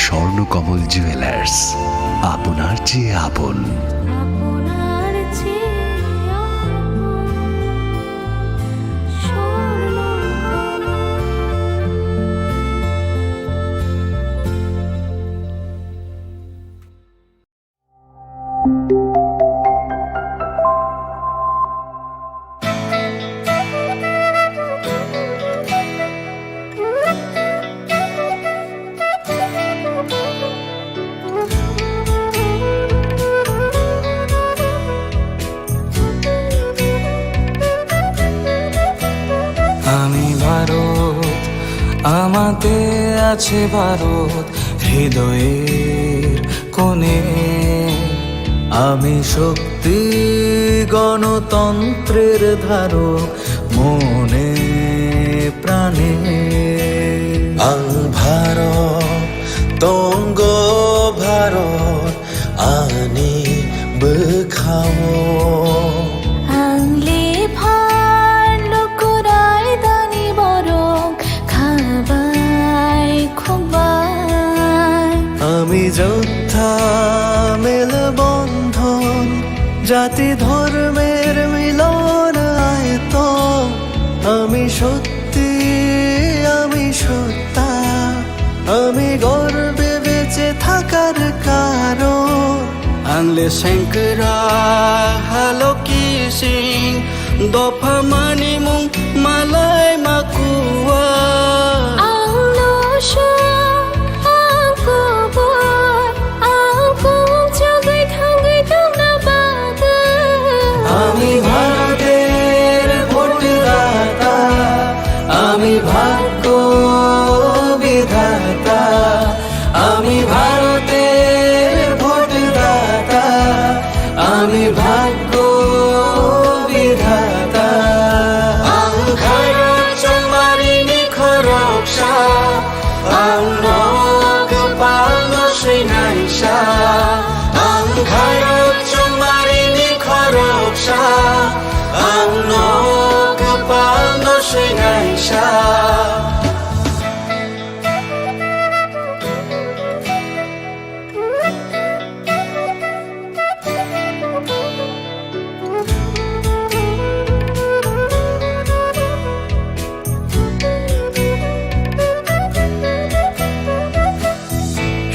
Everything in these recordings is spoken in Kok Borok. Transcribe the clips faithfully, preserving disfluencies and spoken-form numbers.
Swarnakamal jewellers, আপনার চেয়ে আপন। আমি ভারত, আমাতে আছে ভারত, হৃদয়ের কোণে। আমি শক্তি, গণতন্ত্রের ধারক, মনে প্রাণে। Ang Bharat, tongo Bharat, ani bwkhao. Ang lephar lukurai dani borok khabai khukbai. Ami jottha melbondhon, jati dhormer milon ayoton. Ami sotthi, ami sotta, ami gorbe beche thakar karon. Ang le sengkra haloki sing, dopha mani mung malai makua. Ang no song, ang kubur, ang kung chugui thangui tongna bagwi. আমি ভারতের ভোটদাতা, আমি ভাগ্য বিধাতা, আমি ভারতের ভোটদাতা, আমি ভাগ্য বিধাতা। Ang khairok chongmarini khoroksa, ang no kwpalno swinaisa. Ang khairok chongmarini khoroksa, ang no kwpalno swinaisa.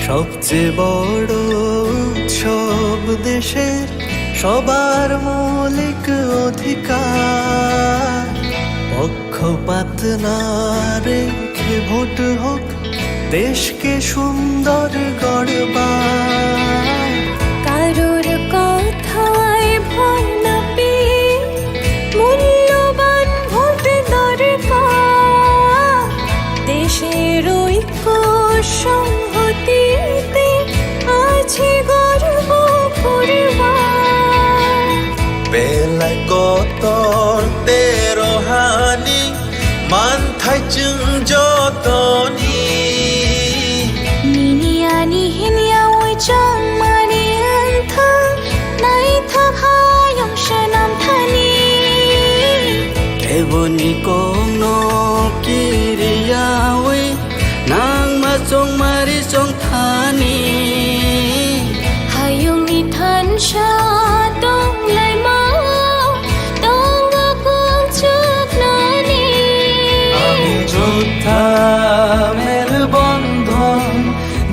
সবচেয়ে বড় উৎসব দেশের সবার মৌলিক অধিকার। পক্ষপাত না রেখে ভোট হোক দেশকে সুন্দর গড়বার। কারোর কথায় ভয় না পেয়ে মূল্যবান ভোট দরকার। দেশের ঐক্য সংহতিতে আছে গর্ব করবার। Belai kotor tero hani manthai chwng jotoni. Nini ani hinya oi chongmani wngthang, naithok hayung swnam thani. Keboni kokno kiriyawi nangma chongmari chongthani. Hayungni thansa tonglaimao tongo kung chuknani. Ami jotha melbondhon,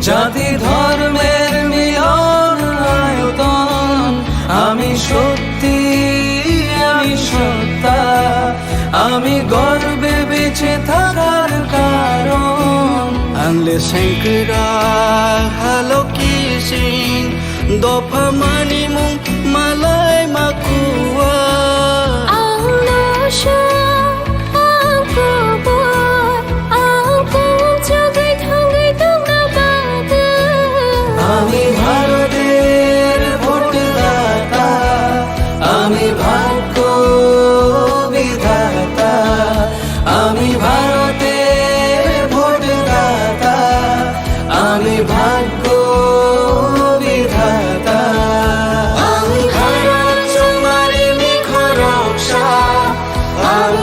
jati dhormer milon ayoton. Ami sotthi, ami sotta, ami gorbe beche thakar karon. Ang le sengkra haloki sing, dopha mani mung malai makua. Ang no song, ang kubur, ang kung chugui thangui tongna bagwi. Ami Bharoter bhotdata, ami bhagyo bidhata, ami Bharoter bhotdata, ami bhagyo bidhata. Ang Bharot chongmarini khoroksa, ang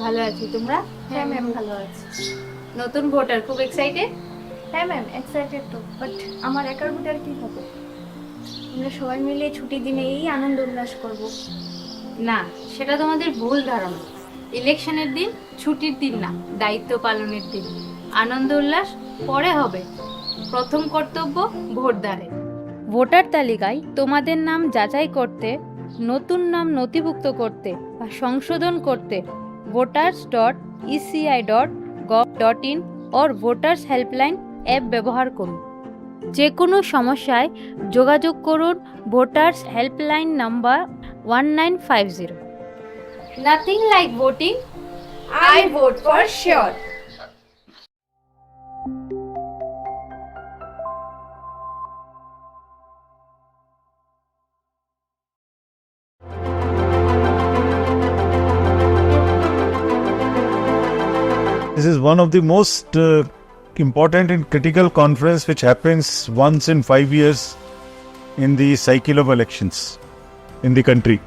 ভালো আছি, তোমরা? হ্যাঁ ম্যাম, ভালো আছি। নতুন ভোটার, খুব এক্সাইটেড? হ্যাঁ ma'am, excited তো, বাট আমার একার ভোটার কি হবে? আমরা সবাই মিলে ছুটির দিনে এই আনন্দ উল্লাস করব। না, সেটা তোমাদের ভুল ধারণা। ইলেকশনের দিন ছুটির দিন না, দায়িত্ব পালনের দিন। আনন্দ উল্লাস পরে হবে, প্রথম কর্তব্য ভোটদানের। ভোটার তালিকায় তোমাদের নাম যাচাই করতে, নতুন নাম নথিভুক্ত করতে বা সংশোধন করতে voters dot E C I dot gov dot in or Voters Helpline app ব্যবহার করুন। যে কোনো সমস্যায় যোগাযোগ করুন voters helpline number one nine five zero. Nothing like voting, I vote for sure. This is one of the most uh, important and critical conference which happens once in five years in the cycle of elections in the country.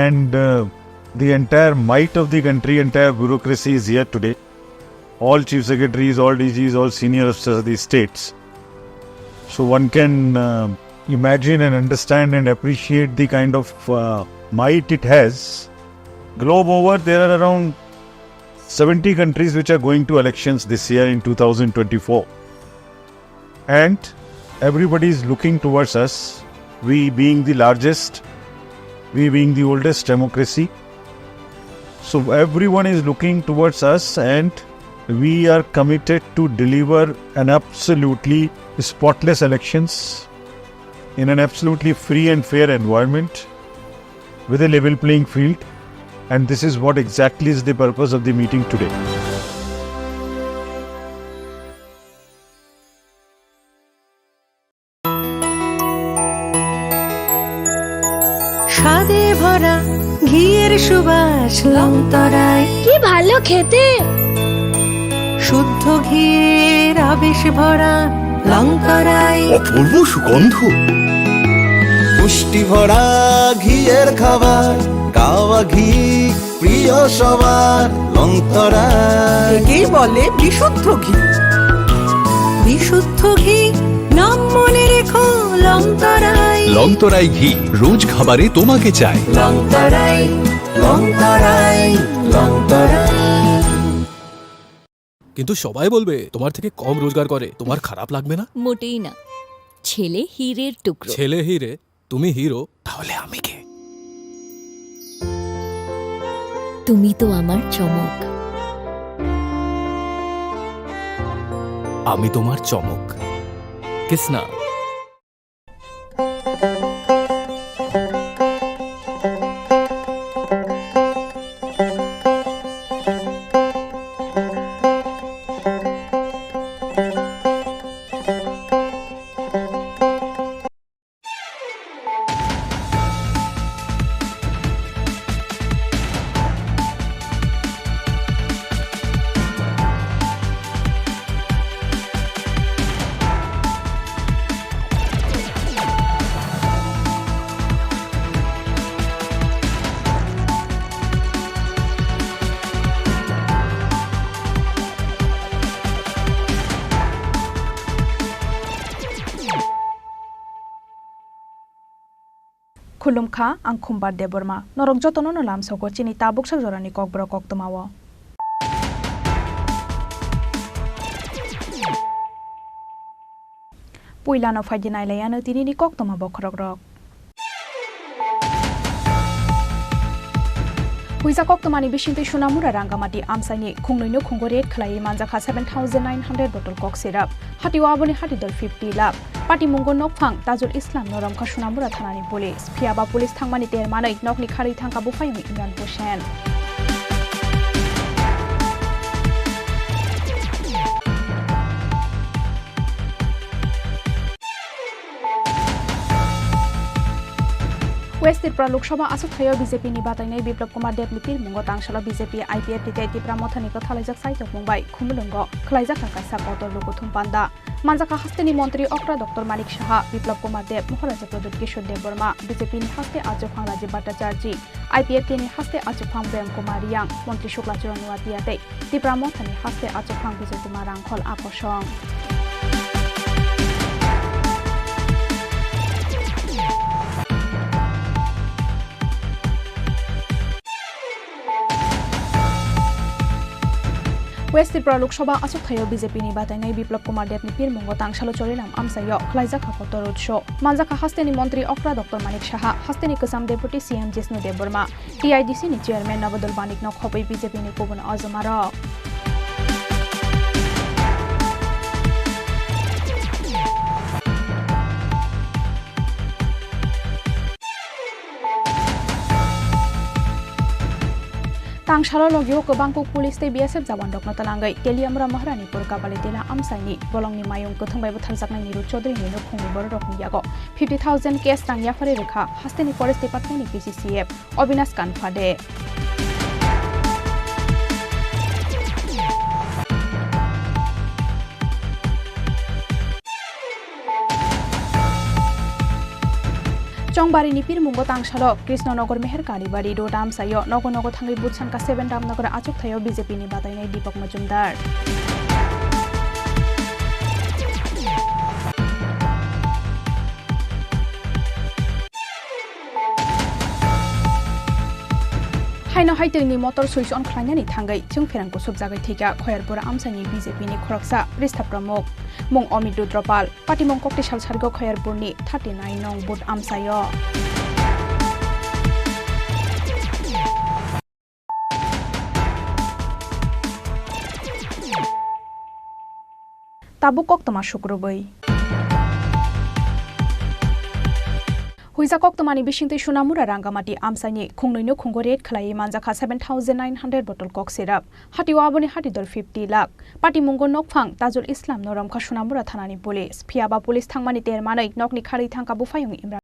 And uh, the entire might of the country, entire bureaucracy is here today. All chief secretaries, all D Gs, all senior officers of these states. So one can uh, imagine and understand and appreciate the kind of uh, might it has. Globe over, there are around seventy countries which are going to elections this year in two thousand twenty-four. And everybody is looking towards us, we being the largest, we being the oldest democracy. So everyone is looking towards us, and we are committed to deliver an absolutely spotless elections in an absolutely free and fair environment with a level playing field. And this is what exactly is the purpose of the meeting today. স্বাদে ভরা ঘিয়ের সুবাস লংতরায়। কি ভালো খেতে! শুদ্ধ ঘিয়ের আবেশ ভরা লংতরায়। অপূর্ব সুগন্ধ। পুষ্টি ভরা ঘিয়ের খাবার, গাওয়া ঘি প্রিয় সবার, লংতরায়। একেই বলে বিশুদ্ধ ঘি। বিশুদ্ধ ঘি, নাম মনে রেখো, লংতরায়। লংতরাই ঘি, রোজ খাবারে তোমাকে চাই। লংতরায়, লংতরায়, লংতরায়। কিন্তু সবাই বলবে, "তোমার থেকে কম রোজগার করে, তোমার খারাপ লাগবে না?" মোটেই না। ছেলে হীরের টুকরো। ছেলে হীরে, তুমি হিরো, তাহলে আমি কে? তুমি তো আমার চমক। আমি তোমার চমক। Kisna. Khulumkha, ang Khumbar Debbarma. Norok jotono no lamsogo chini tabuksa jorani kokborok koktwmao. Puilano phaidi nailaiano tinini koktwma bokhorokrok. Puisa koktwmani bisingtwi Sonamura Rangamati amchaini khungnoino khungo raid khlaiwi manjakha seven thousand nine hundred bottle kok syrup. Hatio aboni hati dol fifty lakh. Patimungo nokphang Tajul Islam no romkha Sonamura thanani police. Phiyaba police thangmani ter manwi nokni kharwi thangkha buphayung Imran Hussain. West Tripura Lok Sabha achukthai-o B J P ni batainai Biplab Kumar Deb ni pirmungo tangsalo B J P I P F T tei Tipra Mothani kwthalaijak chaitokmung bai Khumulwngo khwlaijak kha kaisa kotor lukuthum panda. Manjakha hasteni montri okra Doctor Manik Saha, Biplab Kumar Deb, Maharaja Pradyut Kishore Debbarma, B J P ni haste achuphang Rajiv Bhattacharjee, I P F T ni haste achuphang Prem Kumar Riyang, montri Shukla Charan Noatia tei Tipra Mothani haste achuphang Bijoy Kumar Rangkhol akosong. West Tripura Lok Sabha achukthai-o B J P ni batainai Biplab Kumar Deb ni pirmungo tangsalo Chorilam amchaio khwlaijak kha kotor utso. Manjakha hasteni montri okra Doctor Manik Saha, hasteni kwcham Deputy C M Jishnu Debbarma, T I D C ni chairman Nabadol Banik no khobwi B J P ni kubun ojoma rok. Tangsalo logio kwbangkuk police tei B S F jawan rokno twlangwi Teliamura Maharani Pur Kabali Tela amchaini bolongni mayung kwthwng bai butharjaknai Niru Chaudhary ni nukhungni bororokni yago fifty thousand cash rang yaphari rwkha hasteni Forest Department ni P C C F Obinash Kanphade. Chongbari ni pirmungo tangsalo Krishnanagar Meher Kalibari road amchaio nogo nogo thangwi butsanka seven Ramnagar achukthai-o B J P ni batainai Deepak Majumdar. Haino haitwini motor switch on khlainani thangwi chwng pherang kusubjagwi thwikha Khoyarpur amchaini B J P ni khoroksa Pristha Pramukh, mung Amit Rudropal, patimung kokti sal sarigo Khoyarpurni thirty nine nong booth amchaio. Tabuk koktwma sukrubwi. Huijak koktwmani bisingtwi Sonamura Rangamati amchaini khungnwi nukhungo raid khlaiwi manjakha seven thousand nine hundred bottle kok syrup. Hatio aboni hati dol fifty lakh. Patimungo nokphang Tajul Islam no romkha Sonamura thanani police. Phiyaba police thangmani ter manwi nokni kharwi thangkha buphayung Imran.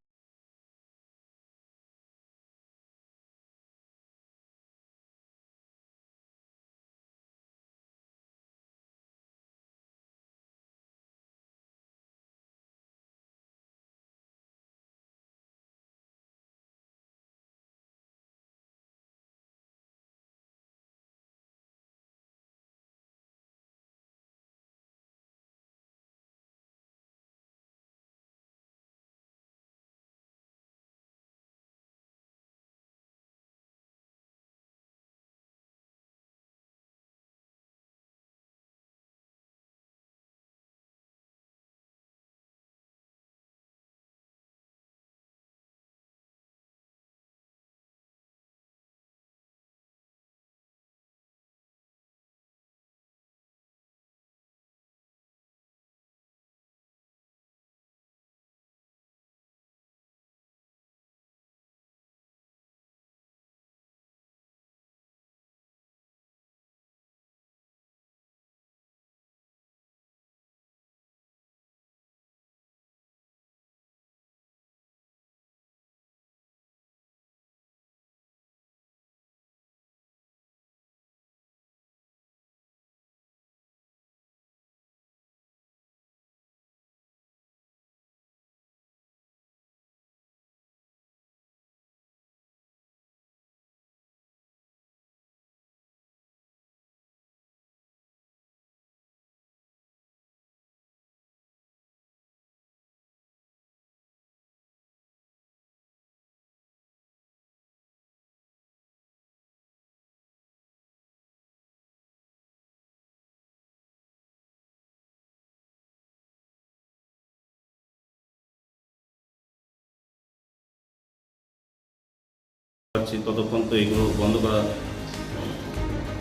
পাচ্ছি, ততক্ষণ তো এগুলো বন্ধ করা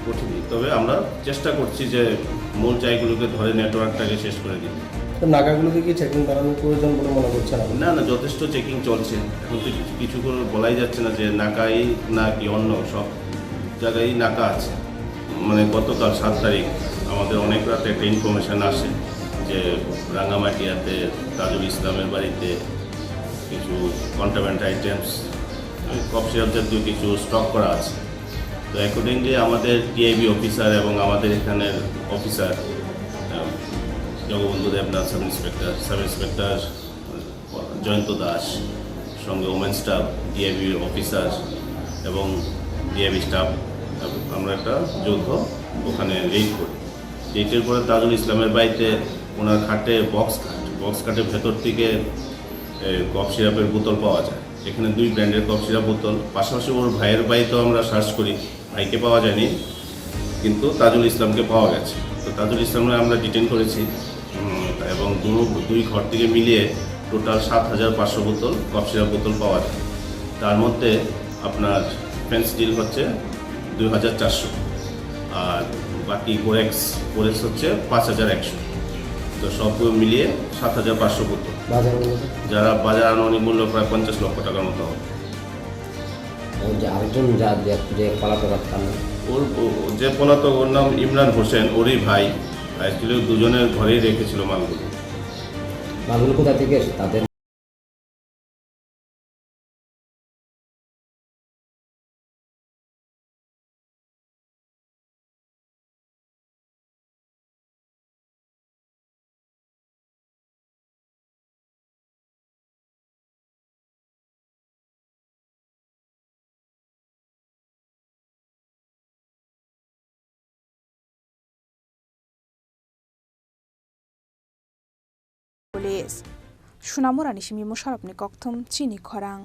কঠিন। তবে আমরা চেষ্টা করছি যে মূল জায়গাগুলোকে ধরে নেটওয়ার্কটাকে শেষ করে দিতে। তো নাকাগুলোতে কি চেকিং বাড়ানোর প্রয়োজন বলে মনে করছেন আপনি? না, না, যথেষ্ট চেকিং চলছে। এখন তো কিছু, কিছু করে বলাই যাচ্ছে না যে নাকাই না কি অন্য, সব জায়গায় নাকা আছে। মানে গতকাল সাত তারিখ আমাদের অনেক রাতে একটা ইনফরমেশন আসে যে রাঙামাটিয়াতে তাজুল ইসলামের বাড়িতে কিছু কন্ট্রাব্যান্ড আইটেমস কফ সিরাপ জাতীয় কিছু স্টক করা আছে। তো অ্যাকর্ডিংলি আমাদের টিআইবি অফিসার এবং আমাদের এখানের অফিসার, আহ, Jagabandhu Debnath sub inspector, sub inspector Jayanta Das, সঙ্গে ওমেন স্টাফ, ডিআইবি অফিসার এবং ডিআইবি স্টাফ, আমরা একটা যৌথ ওখানে রেড করি। রেডের পরে তাজুল ইসলামের বাড়িতে ওনার খাটে বক্স কাট, বক্স কাটের ভেতর থেকে, এ, কফ সিরাপের বোতল পাওয়া যায়। এখানে দুই ব্র্যান্ডের কফ সিরাপ বোতল, পাশাপাশি ওর ভাইয়ের বাড়িতেও আমরা সার্চ করি, ভাইকে পাওয়া যায়নি, কিন্তু তাজুল ইসলামকে পাওয়া গেছে। তো তাজুল ইসলামকে আমরা ডিটেইন করেছি, উম, এবং দু-, দুই ঘর থেকে মিলিয়ে টোটাল সাত হাজার পাঁচশো বোতল কফ সিরাপ বোতল পাওয়া যায়। তার মধ্যে আপনার ফেন্সিডিল হচ্ছে দুই হাজার চারশো, আর বাকি কোরেক্স, কোরেক্স হচ্ছে পাঁচ হাজার একশো। তো সব মিলিয়ে সাত হাজার পাঁচশো বোতল। বাজার মূল্য? যারা বাজার আনুমানিক মূল্য প্রায় পঞ্চাশ লক্ষ টাকার মতো হবে। ওই যে আরেকজন যা-, যে, যে পলাতক আছে তার নাম? ওর, ও, যে পলাতক, ওর নাম ইমরান হোসেন, ওরই ভাই। অ্যাকচুয়ালি দুজনের ঘরেই রেখেছিল মালগুলো। মালগুলো কোথা থেকে এসে তাদের? Police. Sunamurani simi Musharapni kokthum chini khorang.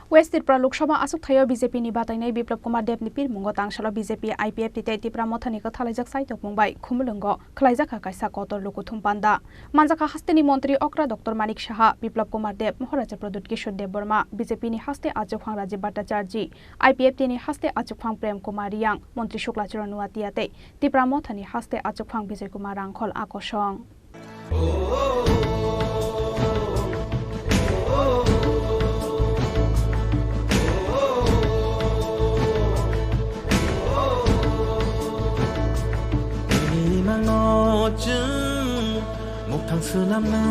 West Tripura Lok Sabha achukthai-o B J P ni batainai Biplab Kumar Deb ni pirmungo tangsalo B J P I P F T tei Tipra Motha ni kwthalaijak chaitokmung bai Khumulwngo khwlaijak kha kaisa kotor lukuthum panda. Manjakha hasteni montri okra Doctor Manik Saha, Biplab Kumar Deb, Maharaja Pradyut Kishore Debbarma, B J P ni haste achukphang Rajiv Bhattacharjee, I P F T ni haste achukphang Prem Kumar Reang, montri Shukla Charan Noatia tei Tipra Motha ni haste achukphang Bijoy Kumar Rangkhol a kosong. Nini mangno chwng mukthang swnamna,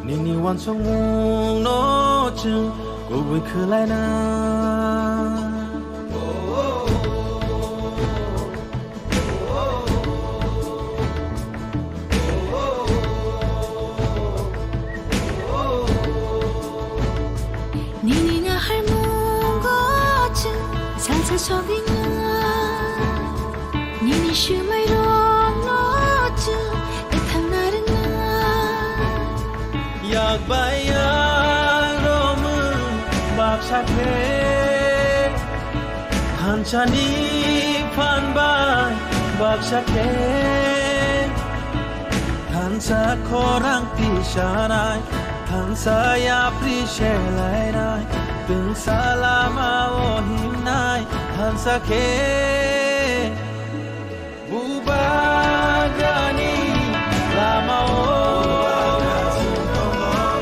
nini uansukmungno chwng kubui khwlaina. Nini naharmungo chwng salsa sogwina, nini swmairokno chwng kwthangna rwngna. Yak bai yak romwi baksa khe, thansani phan bai baksa khe, thansa khorang tisanai, thansa yapri selainai, twngsa lama-o himnai, thansa khe. Bubagrani lama-o,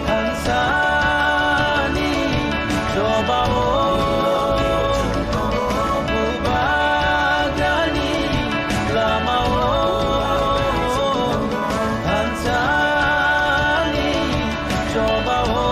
thansani choba-o, bubagrani lama-o, thansani choba-o.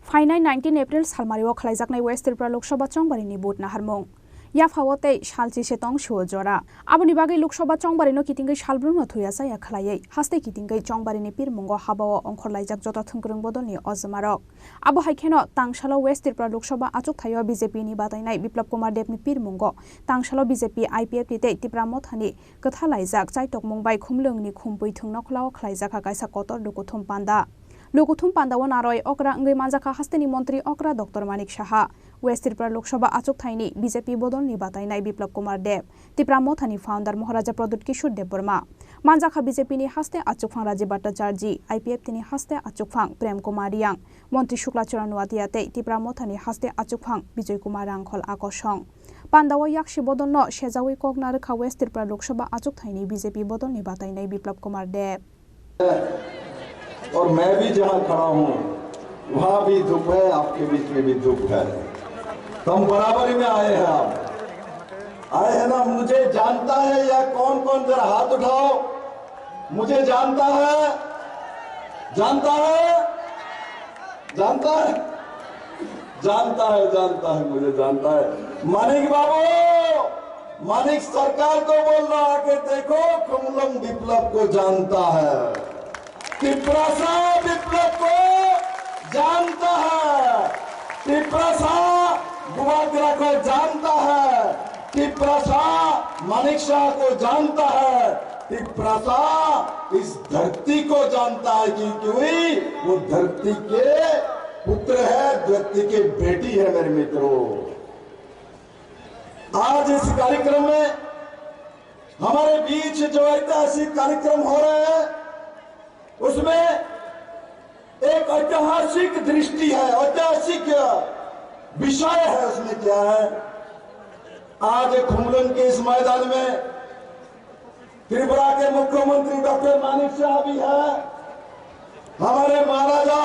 Phainai nineteen April salmario khwlaijaknai West Tripura Lok Sabha chongbarini vote naharmung. Yaphao tei salchi se tong suo jora. Aboni bagwi Lok Sabha chongbarino kitingwi salbrumno thuya chaya khwlaiwi, haste kitingwi chongbarini pirmungo habao ongkhorlaijak joto thwngkwrwng bodolni ojomarok. Abo hai kheno tangsalo West Tripura Lok Sabha achukthai-o B J P ni batainai Biplab Kumar Deb ni pirmungo tangsalo B J P I P F T tei Tipra Mothani kwthalaijak chaitokmung bai Khumlwngni Khumpui thwng nokhlao khwlaijakha kaisa kotor lukuthum panda. Lukuthum pandao naroi okra wngwi manjakha hasteni montri okra Doctor Manik Saha, West Tripura Lok Sabha achukthai ni B J P bodol ni batai nai Biplab Kumar Deb, Tipra Motha ni founder Maharaja Pradyut Kishore Debbarma, manjakha B J P ni haste achukphang Rajiv Bhattacharjee, I P F T ni haste achukphang Prem Kumar Reang, montri Shukla Charan Noatia tei Tipra Motha ni haste achukphang Bijoy Kumar Rangkhol a kosong. Pandao yaksi bodol no sejawi kok narwkha West Tripura Lok Sabha achukthai ni B J P bodol ni batai nai Biplab Kumar Deb. और मैं भी जहां खड़ा हूं, वहां भी धूप है, आपके बीच में भी धूप है। तो हम बराबरी में आए हैं। आप आए हैं ना? मुझे जानता है या कौन कौन, जरा हाथ उठाओ। मुझे जानता है, जानता है, जानता है, जानता है, जानता है, मुझे जानता है। मानिक बाबू, मानिक सरकार को बोल रहा है कि देखो, खुमलंग विप्लव को जानता है, तिप्रासा विप्लव को जानता है, तिप्रासा बुबाग्रा को जानता है, तिप्रासा मानिक शाह को जानता है, तिप्रासा इस धरती को जानता है, क्योंकि वो धरती के पुत्र है, धरती के बेटी है। मेरे मित्रों, आज इस कार्यक्रम में हमारे बीच जो ऐतिहासिक कार्यक्रम हो रहे हैं, उसमें एक ऐतिहासिक दृष्टि है, ऐतिहासिक विषय है। उसमें क्या है, आज खुमलंग के इस मैदान में त्रिपुरा के मुख्यमंत्री डॉक्टर मानिक शाह भी है, हमारे महाराजा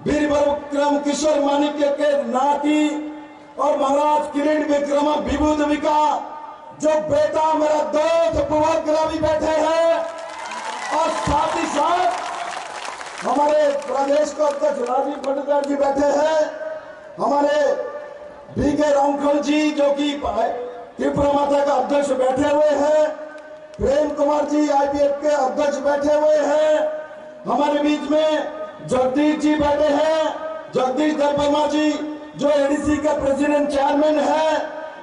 वीर विक्रम किशोर मानिक्य के नाती और महाराज किरीट विक्रमा विभूदेवी का जो बेटा, मेरा दोस्त बुबाग्रा भी बैठे हैं, और साथ ही साथ हमारे प्रदेश के अध्यक्ष राजीव भट्टाचार्य जी बैठे हैं, हमारे बी के रांखल जी जो कि त्रिपुरा मोर्चा का अध्यक्ष बैठे हुए हैं, प्रेम कुमार जी आईपीएफ के अध्यक्ष बैठे हुए हैं, हमारे बीच में जगदीश जी बैठे हैं, जगदीश देबबर्मा जी जो एडीसी के प्रेसिडेंट चेयरमैन है,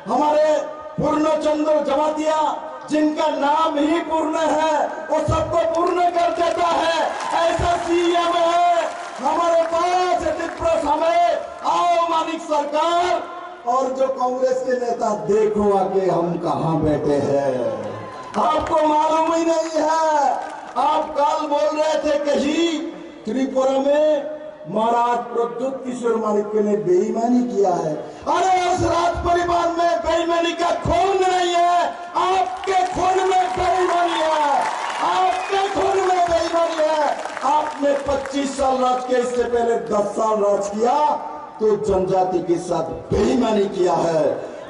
हमारे पूर्ण चंद्र जमातिया जिनका नाम ही पूर्ण है, वो सबको पूर्ण कर देता है, ऐसा सीएम है हमारे पास। इतने समय आओ मानिक सरकार, और जो कांग्रेस के नेता, देखो आके हम कहाँ बैठे हैं। आपको मालूम ही नहीं है। आप कल बोल रहे थे कहीं त्रिपुरा में महाराज प्रद्युत किशोर मानिक्य ने बेईमानी किया है। अरे, उस राज परिवार में बेईमानी का खून नहीं है, आपके खून में बेईमानी है, आपके खून में बेईमानी है। आपने पच्चीस साल राज किया, इससे पहले दस साल राज किया, तो जनजाति के साथ बेईमानी किया है।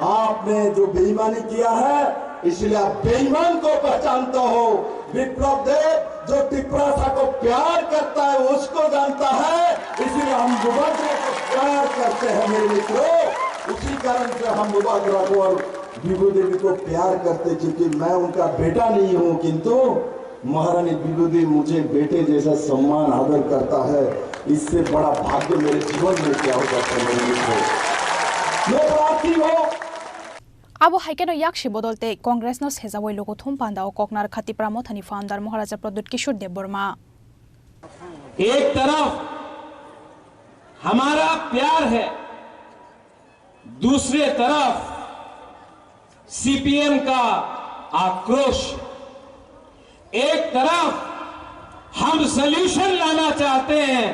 आपने जो बेईमानी किया है, इसलिए आप बेईमान को पहचानता हो। विप्लव देव जो तिप्रासा को प्यार करता है, उसको जानता है, इसलिए हम बुबाग्रा को प्यार करते हैं। मेरे मित्रों, उसी कारण से हम बुबाग्रा को और विभू देवी को प्यार करते, क्योंकि मैं उनका बेटा नहीं हूँ, किंतु महारानी विभूति मुझे बेटे जैसा सम्मान आदर करता है, इससे बड़ा भाग्य मेरे जीवन में क्या हो सकता है, मेरे मित्रों। मैं प्रार्थी हूँ। Abo hai kheno yaksi bodol tei Congress no sejawi Lukuthum pandao kok narwkha Tipra Mothani founder Maharaja Pradyut Kishore Debbarma. एक तरफ हमारा प्यार है, दूसरे तरफ सीपीएम का आक्रोश। एक तरफ हम सॉल्यूशन लाना चाहते हैं,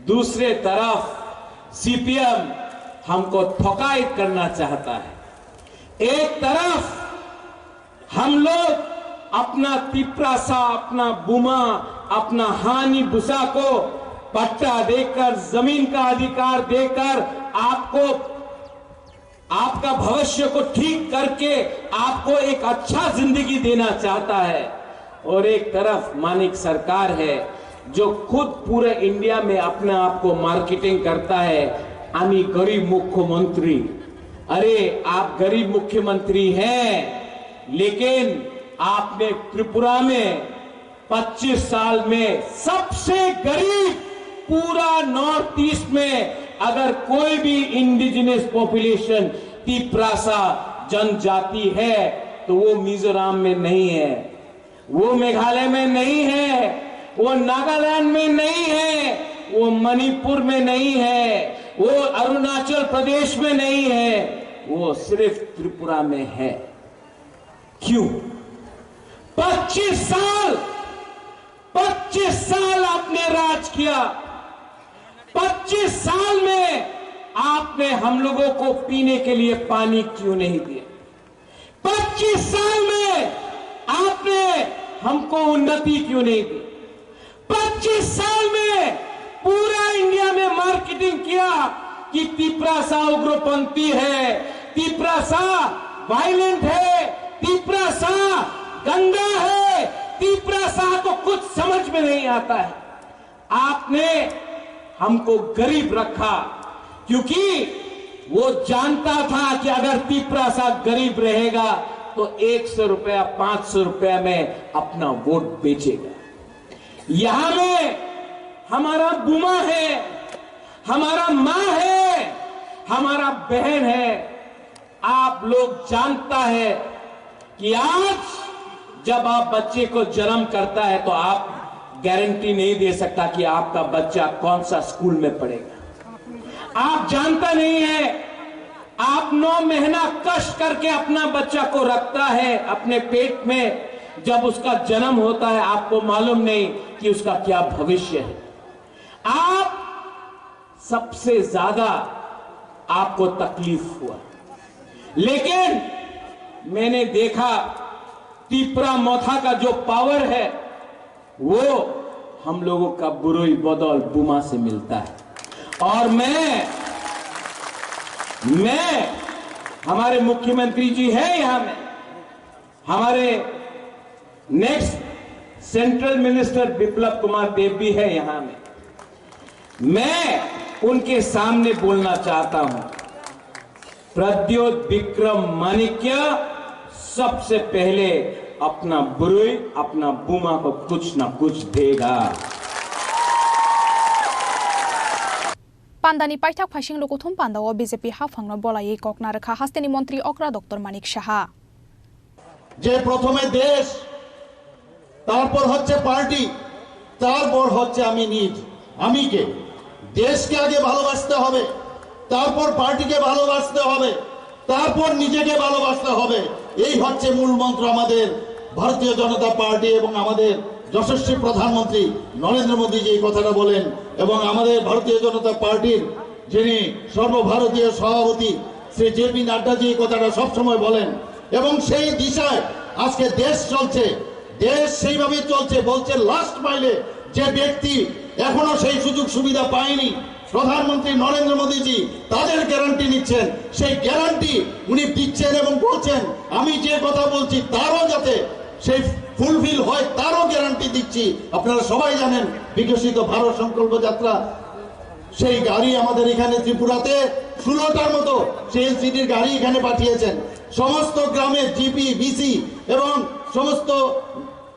दूसरे तरफ सीपीएम हमको ठोकाई करना चाहता है। एक तरफ हम लोग अपना तिप्रासा, अपना बुमा, अपना हानि बुसा को पट्टा देकर, जमीन का अधिकार देकर आपको, आपका भविष्य को ठीक करके आपको एक अच्छा जिंदगी देना चाहता है। और एक तरफ मानिक सरकार है जो खुद पूरे इंडिया में अपने आप को मार्केटिंग करता है, আমি গরিব মুখ্যমন্ত্রী। अरे, आप गरीब मुख्यमंत्री हैं, लेकिन आपने त्रिपुरा में पच्चीस साल में सबसे गरीब, पूरा नॉर्थ ईस्ट में अगर कोई भी इंडिजिनस पॉपुलेशन, तिप्रासा जनजाति है, तो वो मिजोरम में नहीं है, वो मेघालय में नहीं है, वो नागालैंड में नहीं है, वो मणिपुर में नहीं है, वो अरुणाचल प्रदेश में नहीं है, वो सिर्फ त्रिपुरा में है। क्यों? पच्चीस साल, पच्चीस साल आपने राज किया। पच्चीस साल में आपने हम लोगों को पीने के लिए पानी क्यों नहीं दिया? पच्चीस साल में आपने हमको उन्नति क्यों नहीं दी? पच्चीस साल में पूरा इंडिया में मार्केटिंग किया कि तिपरासा उग्रपंथी है, तिपरासा वायलेंट है, तिपरासा गंदा है, तिपरासा को कुछ समझ में नहीं आता है। आपने हमको गरीब रखा, क्योंकि वो जानता था कि अगर तिपरासा गरीब रहेगा तो एक सौ रुपया, पाँच सौ रुपया में अपना वोट बेचेगा। यहाँ में हमारा बुमा है, हमारा माँ है, हमारा बहन है। आप लोग जानता है कि आज जब आप बच्चे को जन्म करता है तो आप गारंटी नहीं दे सकता कि आपका बच्चा कौन सा स्कूल में पढ़ेगा। आप जानता नहीं है, आप नौ महीना कष्ट करके अपना बच्चा को रखता है अपने पेट में, जब उसका जन्म होता है आपको मालूम नहीं कि उसका क्या भविष्य है। आप सबसे ज्यादा आपको तकलीफ हुआ, लेकिन मैंने देखा तिपरा मोथा का जो पावर है वो हम लोगों का बुरुई बदल बुमा से मिलता है। और मैं मैं हमारे मुख्यमंत्री जी है यहाँ में, हमारे नेक्स्ट सेंट्रल मिनिस्टर बिप्लब कुमार देब भी है यहाँ में। मैं उनके सामने बोलना चाहता हूं, प्रद्योत विक्रम माणिक्य सबसे पहले अपना बुरुई, अपना बुमा को कुछ ना कुछ देगा। Pandani paithak phaising lukuthum pandao B J P haphangno bolaiwi kok narwkha hasteni montri okra Doctor Manik Saha. যে প্রথমে দেশ, তারপর হচ্ছে পার্টি, তারপর হচ্ছে আমি নিজ, আমি কে। দেশকে আগে ভালোবাসতে হবে, তারপর পার্টিকে ভালোবাসতে হবে, তারপর নিজেকে ভালোবাসতে হবে। এই হচ্ছে মূল মন্ত্র আমাদের ভারতীয় জনতা পার্টি এবং আমাদের যশস্বী প্রধানমন্ত্রী নরেন্দ্র মোদী যে এই কথাটা বলেন, এবং আমাদের ভারতীয় জনতা পার্টির যিনি সর্বভারতীয় সভাপতি শ্রী জে পি নাড্ডা যে এই কথাটা সবসময় বলেন, এবং সেই দিশায় আজকে দেশ চলছে, দেশ সেইভাবে চলছে। বলছে লাস্ট মাইলে যে ব্যক্তি এখনো সেই সুযোগ সুবিধা পায়নি, প্রধানমন্ত্রী নরেন্দ্র মোদীজি তাদের গ্যারান্টি নিচ্ছেন, সেই গ্যারান্টি উনি দিচ্ছেন এবং বলছেন, আমি যে কথা বলছি তারও যাতে সেই ফুলফিল হয়, তারও গ্যারান্টি দিচ্ছি। আপনারা সবাই জানেন বিকশিত ভারত সংকল্প যাত্রা, সেই গাড়ি আমাদের এখানে ত্রিপুরাতে ষোলোটার মতো সেই এলসিডির গাড়ি এখানে পাঠিয়েছেন। সমস্ত গ্রামে জিপি, ভিসি এবং সমস্ত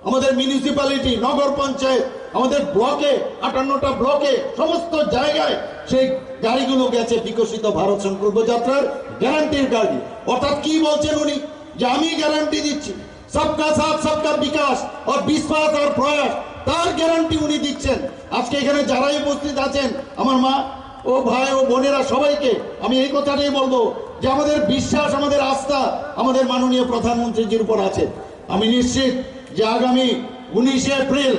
আমাদের মিউনিসিপ্যালিটি, নগর পঞ্চায়েত, আমাদের ব্লকে, আটান্নটা ব্লকে, সমস্ত জায়গায় সেই গাড়িগুলো গেছে বিকশিত ভারত সংকল্প যাত্রার গ্যারান্টির গাড়ি। অর্থাৎ কি বলছেন উনি, যে আমি গ্যারান্টি দিচ্ছি, সবকা সাথ সবকা বিকাশ আর বিশ্বাস আর প্রয়াস, তার গ্যারান্টি উনি দিচ্ছেন। আজকে এখানে যারাই উপস্থিত আছেন, আমার মা ও ভাই ও বোনেরা, সবাইকে আমি এই কথাটাই বলবো যে আমাদের বিশ্বাস, আমাদের আস্থা আমাদের মাননীয় প্রধানমন্ত্রীজির উপর আছে। আমি নিশ্চিত যে আগামী উনিশে এপ্রিল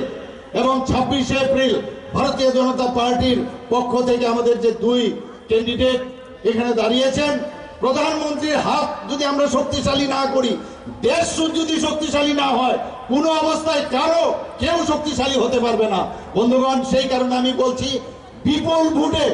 এবং ছাব্বিশে এপ্রিল ভারতীয় জনতা পার্টির পক্ষ থেকে আমাদের যে দুই ক্যান্ডিডেট এখানে দাঁড়িয়েছেন, প্রধানমন্ত্রীর হাত যদি আমরা শক্তিশালী না করি, দেশ যদি শক্তিশালী না হয়, কোনো অবস্থায় কারো কেউ শক্তিশালী হতে পারবে না। বন্ধুগণ, সেই কারণে আমি বলছি, বিপুল ভোটে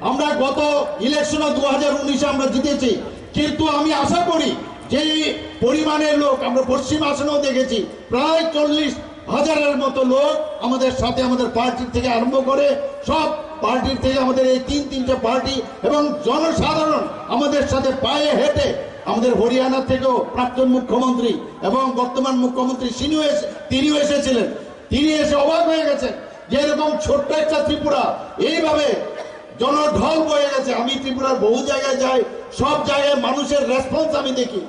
আমরা গত ইলেকশনে দু হাজার উনিশে আমরা জিতেছি, কিন্তু আমি আশা করি যে এই পরিমাণের লোক আমরা পশ্চিম আসনেও দেখেছি, প্রায় চল্লিশ হাজারের মতো লোক আমাদের সাথে, আমাদের পার্টি থেকে আরম্ভ করে সব পার্টির থেকে, আমাদের এই তিন তিনটে পার্টি এবং জনসাধারণ আমাদের সাথে পায়ে হেঁটে, আমাদের হরিয়ানা থেকেও প্রাক্তন মুখ্যমন্ত্রী এবং বর্তমান মুখ্যমন্ত্রী তিনিও এসে, তিনিও এসেছিলেন। তিনি এসে অবাক হয়ে গেছেন যে এরকম ছোট্ট একটা ত্রিপুরা এইভাবে জনঢল বয়ে গেছে। আমি ত্রিপুরার বহু জায়গায় যাই, সব জায়গায় মানুষের রেসপন্স আমি দেখি।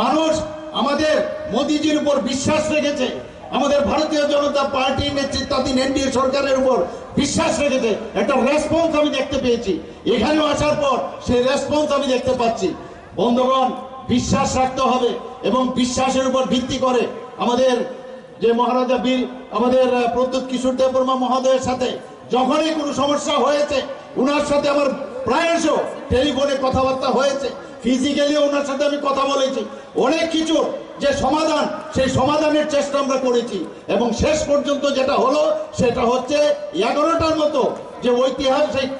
মানুষ আমাদের মোদিজির উপর বিশ্বাস রেখেছে, আমাদের ভারতীয় জনতা পার্টির নেতৃত্বাধীন এনডিএ সরকারের উপর বিশ্বাস রেখেছে, একটা রেসপন্স আমি দেখতে পেয়েছি। এখানেও আসার পর সেই রেসপন্স আমি দেখতে পাচ্ছি। বন্ধুগণ, বিশ্বাস রাখতে হবে এবং বিশ্বাসের উপর ভিত্তি করে আমাদের যে মহারাজা বীর, আমাদের, আহ, প্রদ্যুৎ কিশোর দেববর্মা মহোদয়ের সাথে যখনই কোনো সমস্যা হয়েছে, ওনার সাথে আমার প্রায়শ টেলিফোনে কথাবার্তা হয়েছে, ফিজিক্যালিও ওনার সাথে আমি কথা বলেছি। অনেক কিছুর যে সমাধান, সেই সমাধানের চেষ্টা আমরা করেছি। এবং শেষ পর্যন্ত যেটা হলো, সেটা হচ্ছে এগারোটার মতো যে ঐতিহাসিক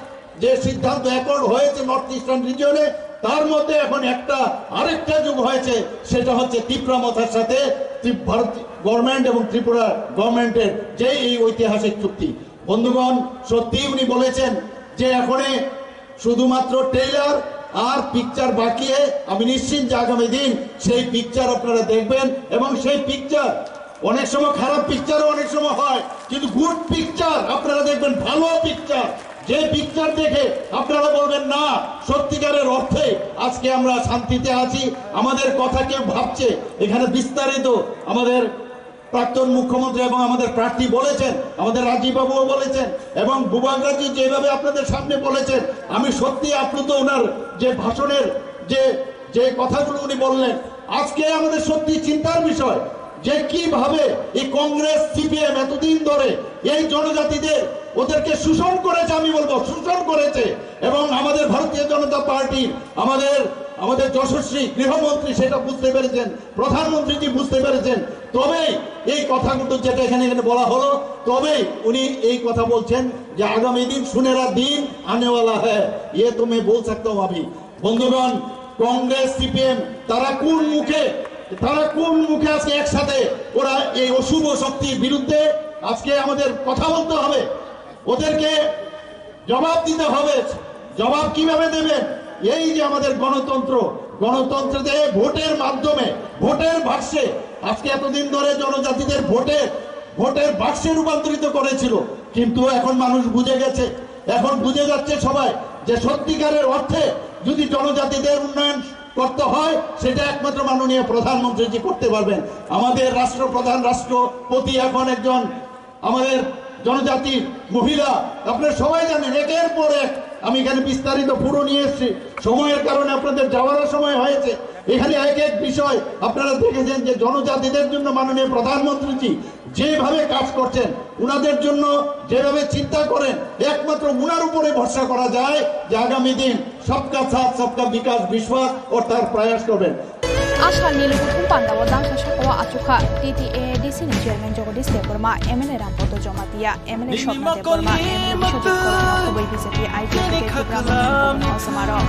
যে সিদ্ধান্ত অ্যাকর্ড হয়েছে নর্থ ইস্টার্ন রিজিয়নে, তার মধ্যে এখন একটা আরেকটা যোগ হয়েছে, সেটা হচ্ছে তিপ্রা মথার সাথে ত্রি-, ভারত গভর্নমেন্ট এবং ত্রিপুরা গভর্নমেন্টের যে এই ঐতিহাসিক চুক্তি। বন্ধুগণ, সত্যিই উনি বলেছেন যে এখনে শুধুমাত্র ট্রেইলার আর পিকচার বাকি। আমি নিশ্চিত যে আগামী দিন সেই পিকচার আপনারা দেখবেন এবং সেই পিকচার অনেক সময় খারাপ পিকচারও অনেক সময় হয়, কিন্তু গুড পিকচার আপনারা দেখবেন, ভালো পিকচার। যে পিকচার দেখে আপনারা বলবেন, "না, সত্যিকারের অর্থে আজকে আমরা শান্তিতে আছি, আমাদের কথা কেউ ভাবছে।" এখানে বিস্তারিত আমাদের প্রাক্তন মুখ্যমন্ত্রী এবং আমাদের প্রার্থী বলেছেন, আমাদের রাজীব বাবুও বলেছেন, এবং বুবাগ্রাজি যেভাবে আপনাদের সামনে বলেছেন, আমি সত্যি আপ্লুত ওনার যে ভাষণের যে, যে কথাগুলো উনি বললেন। আজকে আমাদের সত্যি চিন্তার বিষয় যে কিভাবে এই কংগ্রেস, সিপিএম এতদিন ধরে এই জনজাতিদের, ওদেরকে শোষণ করেছে, আমি বলবো শোষণ করেছে। এবং আমাদের ভারতীয় জনতা পার্টির, আমাদের, আমাদের যশস্বী গৃহমন্ত্রী সেটা বুঝতে পেরেছেন, প্রধানমন্ত্রীজি বুঝতে পেরেছেন। তবেই এই কথাগুলো যেটা এখানে, এখানে বলা হলো, তবেই উনি এই কথা বলছেন যে আগামী দিন সুনেহরা দিন আনেওয়ালা হ্যায়, ইয়ে তো মে বল সকতা হুঁ আভি। বন্ধুগণ, কংগ্রেস, সিপিএম, তারা কোন মুখে, তারা কোন মুখে আজকে একসাথে ওরা এই অশুভ শক্তির বিরুদ্ধে আজকে আমাদের কথা বলতে হবে, ওদেরকে জবাব দিতে হবে। জবাব কিভাবে দেবেন? এই যে আমাদের গণতন্ত্র, গণতন্ত্রে ভোটের মাধ্যমে, ভোটের বাক্সে, আজকে এতদিন ধরে জনজাতিদের ভোটে, ভোটের বাক্সে রূপান্তরিত করেছিল, কিন্তু এখন মানুষ বুঝে গেছে, এখন বুঝে যাচ্ছে সবাই যে সত্যিকারের অর্থে যদি জনজাতিদের উন্নয়ন করতে হয়, সেটা একমাত্র মাননীয় প্রধানমন্ত্রীজি করতে পারবেন। আমাদের রাষ্ট্রপ্রধান, রাষ্ট্রপতি এখন একজন আমাদের জনজাতির মহিলা, আপনারা সবাই জানেন, একের পর এক। আমি এখানে বিস্তারিত পুরো নিয়ে এসেছি, সময়ের কারণে আপনাদের যাওয়ারও সময় হয়েছে। এখানে এক এক বিষয় আপনারা দেখেছেন যে জনজাতিদের জন্য মাননীয় প্রধানমন্ত্রীজি যেভাবে কাজ করছেন, উনাদের জন্য যেভাবে চিন্তা করেন, একমাত্র উনার উপরে ভরসা করা যায় যে আগামী দিন সবকা সাথ সবকা বিকাশ বিশ্বাস ও তার প্রয়াস করবেন। A salni lukuthum pandao dangsa sakao achukha T T A A D C ni chairman Jagadish Debbarma, M L A Rampada Jamatia, M L A Swapna Debbarma, M L A Biswajit Khorana, kubui B J P I T T K Tipra Motha ni Osamarok.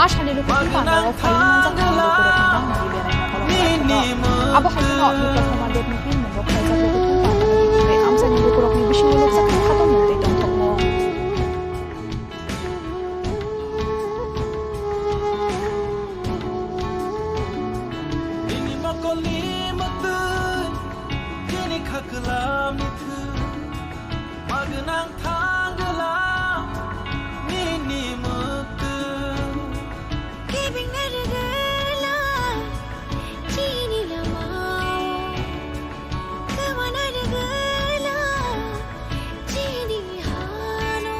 A salni lukuthum pandao phaiwi manjakha lukurokni bangmani beraina kolokma. Abo hai kheno Biplab Kumar Debni pin mungo khlaijak lukuthum pandao ni amchaini lukurokni bisingo nukjakha khatungmung tei tongthokmung. Nini mokolni mwktwi, nini khaklamni thwi, magwnang thangwla nini mwktwi. Kebengna rwgwla chini lamao, kwmana rwgwla chini hano.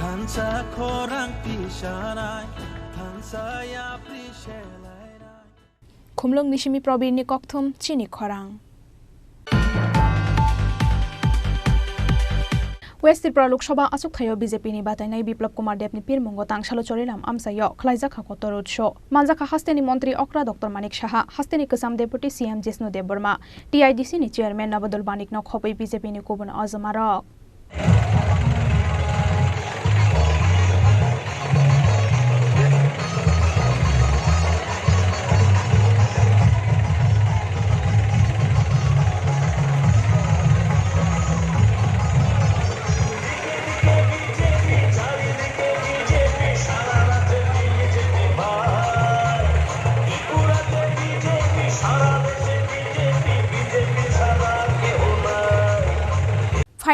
Thansa khorang tisanai, thansa yapri selainai. Khumlwng ni simi Probir ni kokthum chini khorang. West Tripura Lok Sabha achukthai o B J P ni batainai Biplab Kumar Deb ni pirmungo tangsalo Chorilam amchai o khlaijak kha kotor utso. Manjakha haste ni montri okra Doctor Manik Saha, haste ni kwcham Deputy C M Jishnu Debbarma, T I D C ni chairman Nabadul Banik no khobwi B J P ni kubun ojoma rok.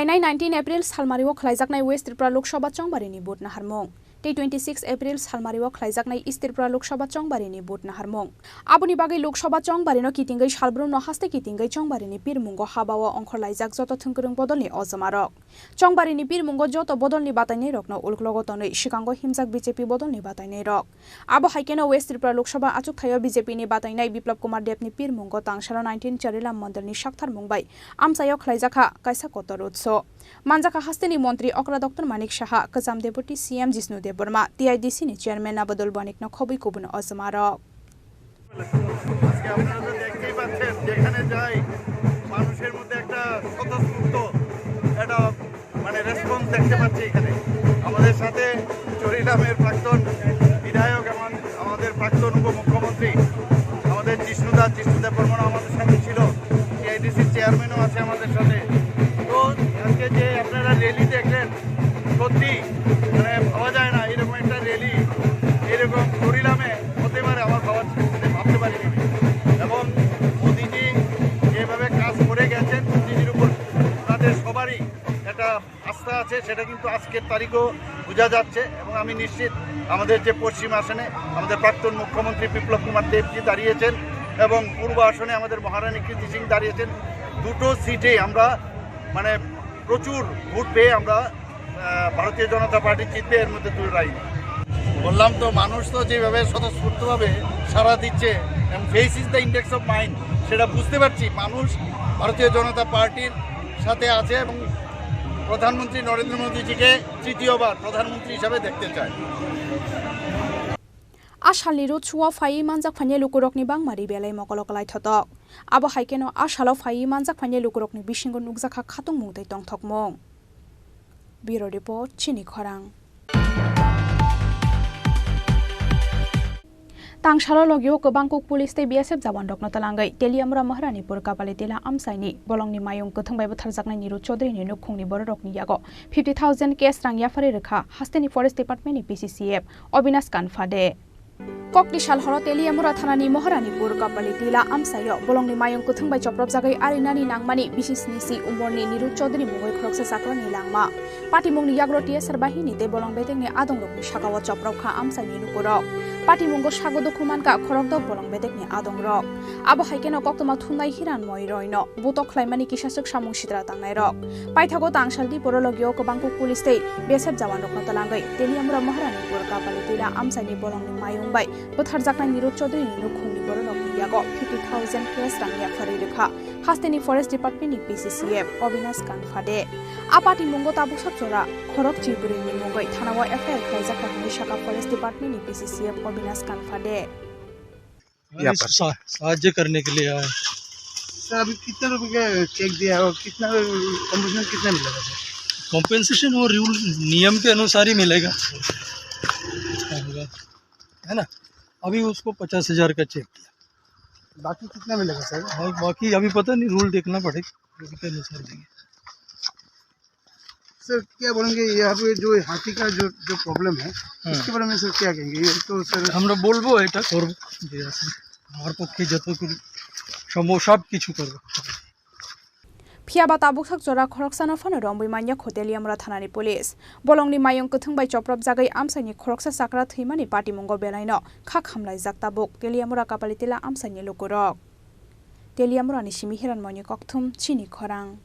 Nai nineteen April salmario khlaijaknai West Tripura Lok Sabha chongbarini vote naharmung. Tei twenty six April salmario khlaijaknai East Tripura Lok Sabha chongbarini vote naharmung. Aboni bagwi Lok Sabha chongbarino kitingwi salbrumno haste kitingwi chongbarini pirmungo habao ongkhorlaijak joto thwngkwrwng bodolni ojomarok. Chongbarini pirmungo joto bodolni batainairokno ulklogo tonwi swkango himjak B J P bodolni batainairok. Abo hai kheno West Tripura Lok Sabha achukthaio B J P ni batainai Biplab Kumar Deb ni pirmungo tangsalo nineteen Charilam Mondir ni saktharmung bai amchaio khlaijakha kaisa kotor utso. Manjakha hasteni montri okra Doctor Manik Saha, kwcham deputy C M Jishnu Debbarma, T I D C ni chairman Nabadul Bonik no khobwi kubun ojomarok. আজকে আপনারা তো দেখতেই পাচ্ছেন, যেখানে যাই মানুষের মধ্যে একটা স্বতঃস্ফূর্ত একটা মানে রেসপন্স দেখতে পাচ্ছি এখানে। আমাদের সাথে চরিলামের প্রাক্তন বিধায়ক এবং আমাদের প্রাক্তন উপমুখ্যমন্ত্রী আমাদের জিষ্ণুদা, জিষ্ণু দেববর্মন আমাদের সাথে ছিল, টিআইডিসির চেয়ারম্যানও আছে আমাদের সাথে। তো আজকে যে আপনারা র্যালি দেখলেন, সত্যি মানে ভাবা যায় না এরকম একটা র্যালি এরকম চরিলামে হতে পারে, আমার ভাবার সাথে ভাবতে পারিনি। এবং মোদিজি যেভাবে কাজ করে গেছেন, মোদিজির উপর ওনাদের সবারই একটা আস্থা আছে, সেটা কিন্তু আজকের তারিখও বোঝা যাচ্ছে। এবং আমি নিশ্চিত আমাদের যে পশ্চিম আসনে আমাদের প্রাক্তন মুখ্যমন্ত্রী বিপ্লব কুমার দেবজি দাঁড়িয়েছেন এবং পূর্ব আসনে আমাদের মহারানী কীর্তি সিং দাঁড়িয়েছেন, দুটো সিটে আমরা মানে প্রচুর ভোট পেয়ে আমরা আহ, ভারতীয় জনতা পার্টি জিতবে, এর মধ্যে দুই রায়। বললাম তো, মানুষ তো যেভাবে স্বতঃস্ফূর্তভাবে সাড়া দিচ্ছে, এবং face is the index of mind, সেটা বুঝতে পারছি। মানুষ ভারতীয় জনতা পার্টির সাথে আছে এবং প্রধানমন্ত্রী নরেন্দ্র মোদীজিকে তৃতীয়বার প্রধানমন্ত্রী হিসাবে দেখতে চায়। A salni rud suo phaiwi manjak phainai lukurokni bangma ri belai mokolo kwlai thotok. Abo hai kheno a salo phaiwi manjak phainai lukurokni bisingo nukjakha khatungmung tei tongthokmung. Bureau Report, Chini Khorang. Tangsalo logio kwbang kuk police tei B S F jawanrokno twlangwi Teliamura Maharanipur Kapalitila amchaini bolongni mayung kwthwng bai bwtharjaknai Niru Chaudhary ni nukhungni bororokni yago fifty thousand cash rang yapharwi rwkha hasteni Forest Department ni P C C F Obinash Kanphade. Kokni sal horo Teliamura thanani Maharanipur Kapalitila amchaio bolongni mayung kwthwng bai chopropjagwi arinani nangmani bisi sni si umorni Niru Chaudhary mungwi khoroksa chakrani langma. Patimungni yagro T S R bahini tei bolong bedekni adongrokni sakao chopropkha amchaini lukurok. Patimungo sago dukhu mankha khorokdok bolong bedekni adongrok. Abo hai kheno koktwma thumnai Hiranmoi Roino butok khlaimani kisaswk samung sitra tangnairok. Paithago tangsal Diporo logio kwbang kuk police tei B S F jawanrokno twlangwi Teliamura Maharanipur Kapalitila amchaini bolongni mayung bai bwtharjaknai Niru Chaudhary ni nukhungni bororokni yago fifty thousand cash rang yapharwi rwkha hasteni Forest Department ni P C C F Obinash Kanphade. A patimungo tabuksak jora khorok chibwrwini mungwi thanao F I R khlaijakha hwnwi sakha Forest Department ni P C C F Obinash Kanphade. या अभी पर। सा-, साहाय्य करने के लिए आए। सर, अभी कितने रुपए का चेक दिया है और कितना कॉम्पेंसेशन कितना मिलेगा सर? कॉम्पेंसेशन वो रूल नियम के अनुसार ही मिलेगा, है ना? अभी उसको पचास हजार का चेक दिया। बाकी कितना मिलेगा सर? और बाकी अभी पता नहीं, रूल देखना पड़ेगा, रूल के अनुसार देंगे। স্যার, क्या बोलेंगे, यहाँ पे जो हाथी का जो, जो प्रॉब्लम है, हाँ। इसके बारे में सर क्या कहेंगे? ये तो सर আমরা বলবো, এটা করব, যে আছে আমার পক্ষে যতটুকু সম্ভব সব কিছু করব। Phiya ba tabuksak jora khoroksano phano romwi manya kho Teliamura thanani police. Bolongni mayung kwthwng bai chopropjagwi amchaini khoroksa chakra thwimani patimungo belaino kha khamlaijak tabuk Teliamura Kapalitila amchaini lukurok. Teliamurani simi Hiranmoini kokthum, Chini Khorang.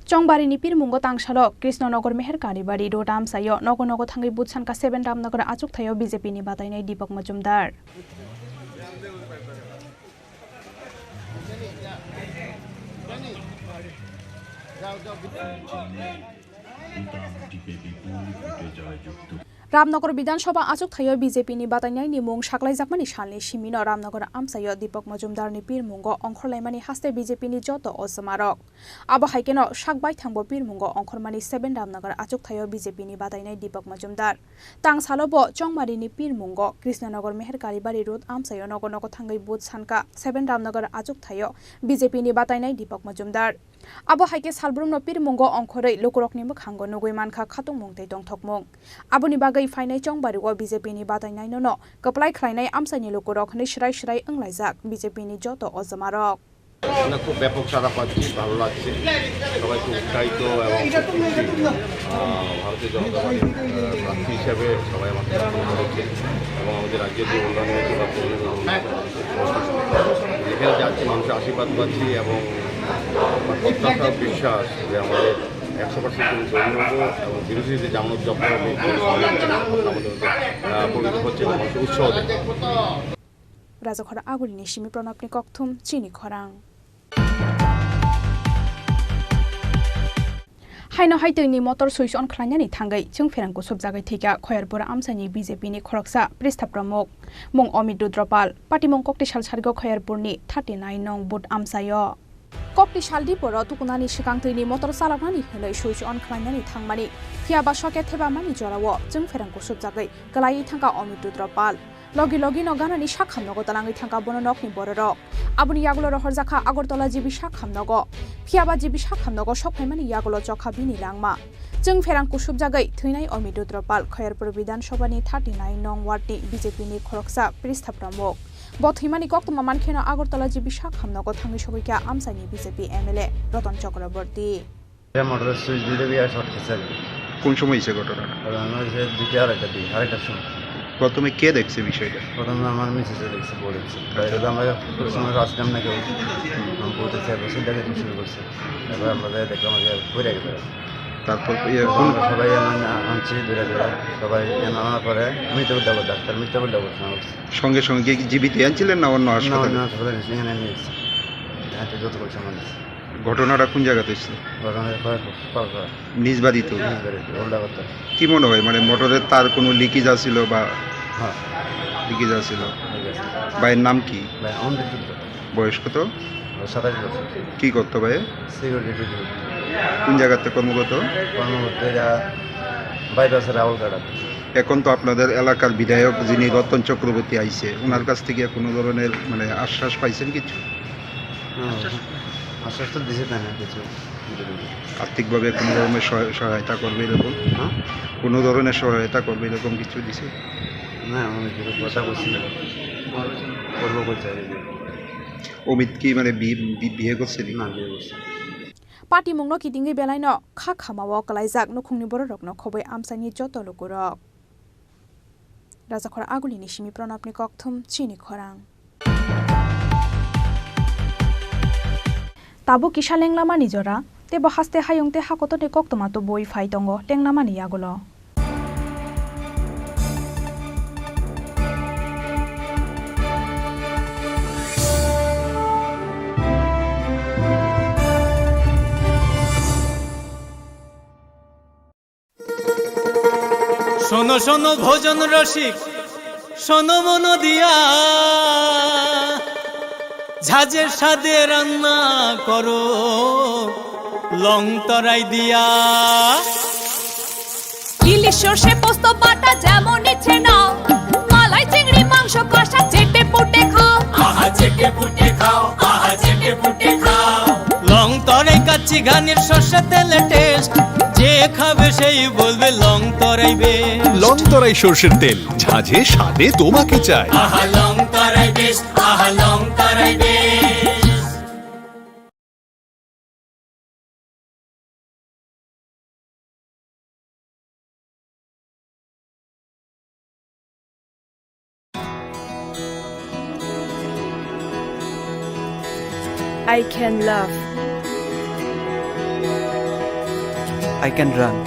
Chongbarini pirmungo tangsalo Krishnanagar Meher Kalibari road amchaio nogo nogo thangwi butsanka seven Ramnagar achukthaio B J P ni batainai Deepak Majumdar. Ramnagar Bidhan Sabha achukthaio B J P ni batainaini mung saklaijakmani salni simino Ramnagar amchaio Deepak Majumdar ni pirmungo ongkhorlaimani haste B J P ni joto ojomarok. Abo hai kheno sak baithangbo pirmungo ongkhormani seven Ramnagar achukthaio B J P ni batainai Deepak Majumdar. Tangsalo bo Chongmarini pirmungo Krishnanagar Meher Kalibari road amchaio nogo nogo thangwi booth sanka seven Ramnagar achukthaio B J P ni batainai Deepak Majumdar. Abo hai khe salbrumno pirmungo ongkhorwi lukurokni mwkhango nugwi mankha khatungmung tei tongthokmung. Aboni bagwi phainai Chongbario B J P ni batainainono kwplai khlainai amchaini lukurok hwnwi swrai swrai wnglaijak B J P ni joto ojomarok. আমরা খুব ব্যাপক সাড়া পাচ্ছি, ভালো লাগছে, সবাই খুব উৎসাহিত এবং খুব খুশি। আহ, ভারতীয় জনতা পার্টির, আহ, প্রার্থী হিসেবে সবাই আমাকে সমর্থন করেছে এবং আমাদের রাজ্যের যে উন্নয়ন হয়েছে বা পরিণত উন্নয়ন হয়েছে, যেখানে যাচ্ছি মানুষের আশীর্বাদ পাচ্ছি এবং আমার প্রত্যাশা বিশ্বাস যে আমাদের একশো পার্সেন্ট জয়ী হবো এবং বিরোধী যে জামানত জব্দ হবে, আমাদের, আহ, পরিণত হচ্ছে এবং মানুষকে উৎসাহ দেবে। Rajakhor Agulini simi Pranabni kokthum chini khorang. Haino hai twini motor switch on khlainani thangwi chwng pherang kusubjagwi thwikha Khoyarpur amchaini B J P ni khoroksa Pristha Pramuk, mung Omit Rudropal, patimung kokti sal sarigo Khoyarpurni thirty nine nong booth amchaio. Kokti sal diporo tukunani swkang twini motor chaloknani hwnwi switch on khlainani thangmani, phiyaba socket thebamani jorao chwng pherang kusubjagwi kwlaiwi thangkha Omit Rudropal. Logi logi no ganani sak hamnogo twlangwi thangkha bono nokni bororok. Aboni yagulo rohorjakha Agartala G B sak hamnogo. Phiyaba G B sak hamnogo sokphaimani yagulo chokha bini langma. Chwng pherang kusubjagwi thwinai Omit Rudropal Khoyarpur Bidhan Sabhani thirty nine nong ward ni B J P ni khoroksa Pristha Pramuk. Bo thwimani koktwma mankheno Agartala G B sak hamnogo thangwi sogwikha amchaini B J P M L A Ratan Chakraborty. এটা মোটরের সুইচ দিতে গিয়ে শর্ট খেয়েছে আর কি। কোন সময় হয়েছে ঘটনাটা? ঘটনা হয়েছে দুইটা আড়াইটার দিকে, আড়াইটার সময়। প্রথমে কে দেখছে বিষয়টা? প্রথমে আমার মিসেসে দেখছে, বউ দেখছে। বাইরে তো আমরা খুব সময় আসলাম না কেউ। আমি বলতে চাই, বলছে, দেখে শুরু করছে। তারপরে আমরা যাই দেখলাম যে পড়ে গেছে। তারপর ইয়ে, কোন আমরা সবাই এমন আনছি দূরে দূরে, সবাই এমন আনার পরে মৃত্যু ডাবল ডাক্তার, মৃত্যু ডাবল ডাক্তার। সঙ্গে সঙ্গে কি জীবিত আনছিলেন না অন্য না, হাসপাতালে? অন্য হাসপাতালে নিয়ে গেছি। এখানে তো যত পয়সা মানুষ। ঘটনাটা কোন জায়গাতে হয়েছিল? ঘটনা কয়েক, কয়েক, কয়েক। নিজ বাড়ি তো? নিজ বাড়ি তো, ওল্ড আগরতলা। কি মনে হয়, মানে, মোটরের তার কোনো লিকেজ আছিল বা? হ্যাঁ। লিকেজ আছিল। লিকেজ। ভাইয়ের নাম কি? ভাই অমৃত চন্দ্র। বয়স কত? বয়স সাতাশ বছর। কি করতো ভাই? Security duty. কোন জায়গাতে কর্মরত? কর্মরত এরা বাইপাসের রাহুল কাটা। এখন তো আপনাদের এলাকার বিধায়ক যিনি রতন চক্রবর্তী আইছে, ওনার কাছ থেকে কোনো ধরনের, মানে, আশ্বাস পাইছেন কিছু? হুম। আশ্বাস তো দিছে তাই না কিছু। আর্থিকভাবে কোনো ধরনের সহায়-, সহায়তা করবে এরকম? হ্যাঁ? কোনো ধরনের সহায়তা করবে এরকম কিছু দিছে? না, আমি কিছু কথা বলছি না। করবো বলছে আর কি। অমিত কি মানে বি-, বি-, বিয়ে করছে নি? না, বিয়ে করছে। Patimungno kitingwi belaino kha khamao kwlaijak nukhungni bororokno khobwi amchaini joto lukurok. Rajakhor Agulini simi Pranabni kokthum chini khorang. Tabuk kisa lenglamani jora, teibo haste hayung tei hakotorni koktwma tubui phai tongo lenglamani yagulo. শোনো শোনো ভজন রসিক, শোনো মন দিয়া, ঝাঁঝের স্বাদে রান্না করো লং তরাই দিয়া। ইলিশ সর্ষে পোস্ত বাটা যেমন ইচ্ছে নাও, মালাই চিংড়ি মাংস কষা চেটে পুটে খাও। আহা চেটে পুটে খাও, আহা চেটে পুটে খাও। লং তরাই কাচ্চি ঘানির সর্ষে তেলে টেস্ট, যে খাবে সেই বলবে লং তরাই বেস্ট। লং তরাই সর্ষের তেল, ঝাঁঝে স্বাদে তোমাকে চাই। আহা লং তরাই বেস্ট, আহা লং তরাই best. I can laugh. I can run.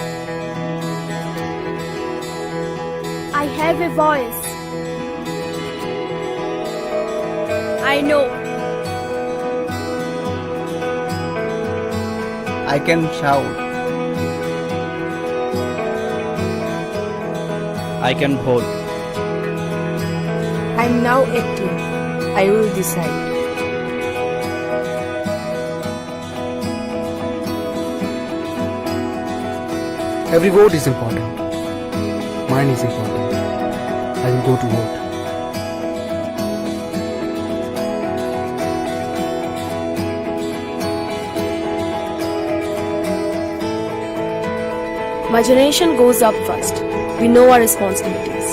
I have a voice. I know. I can shout. I can vote. I'm now acting. I will decide. Every vote is important. Mine is important. I will go to vote. My generation goes up first. We know our responsibilities.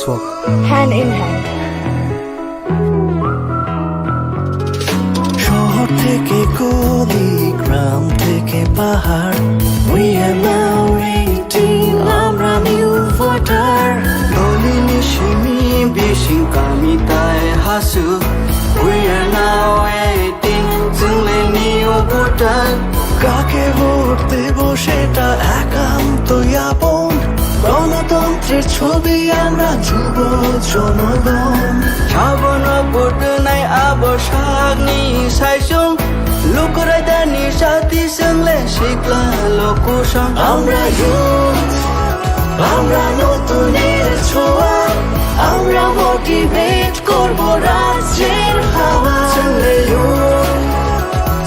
Hand in hand. শহর থেকে গলি, গ্রাম থেকে পাহাড়, we are now eighteen, আমরা new voter. Doli ni simi bising kami tai hasu, we are now eighteen, chwng le new voter. কাকে ভোট দেব সেটা একান্ত আপন, গণতন্ত্রের ছবি আমরা যুব জনগণ। Sabono vote nai abo sakni saisung, lukurai dani sati swngle sikla lokusong. আমরা youth, আমরা নতুনের ছোঁয়া, আমরা motivate করব রাজ্যের হাওয়া। Chwng le youth,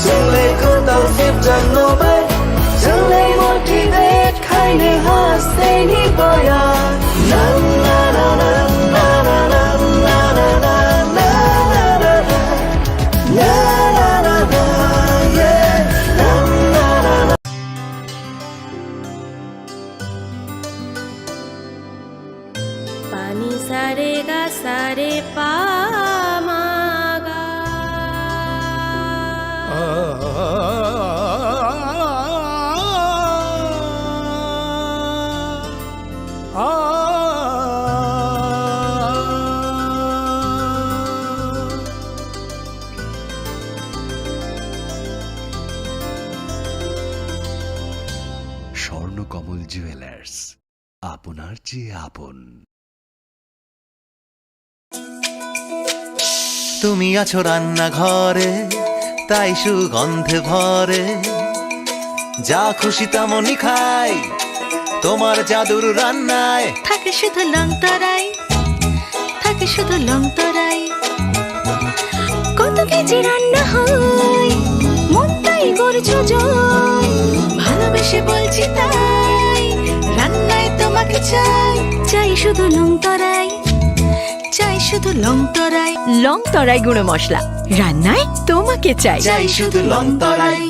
chwng le kwtal sipjakno bai, chwng le motivate khaini hasteni boya. Na, na, na, yeah. Na, na, na, na. Pani sare ga sare pa ma ga. Swarnakamal jewellers, আপনার চেয়ে আপন। তুমি আছো রান্নাঘরে, তাই সুগন্ধে ভরে। যা খুশি তেমনই খাই, তোমার জাদুর রান্নায়। থাকে শুধু লং তরাই, থাকে শুধু লং তরাই। কত কেজি রান্না হয়, মনটাই করছো জয়। ভালোবেসে বলছি তাই, রান্নায় তোমাকে চাই, চাই শুধু লং তরাই, চাই শুধু লং তরাই। লং তরাই গুঁড়ো মশলা, রান্নায় তোমাকে চাই। চাই শুধু লং তরাই।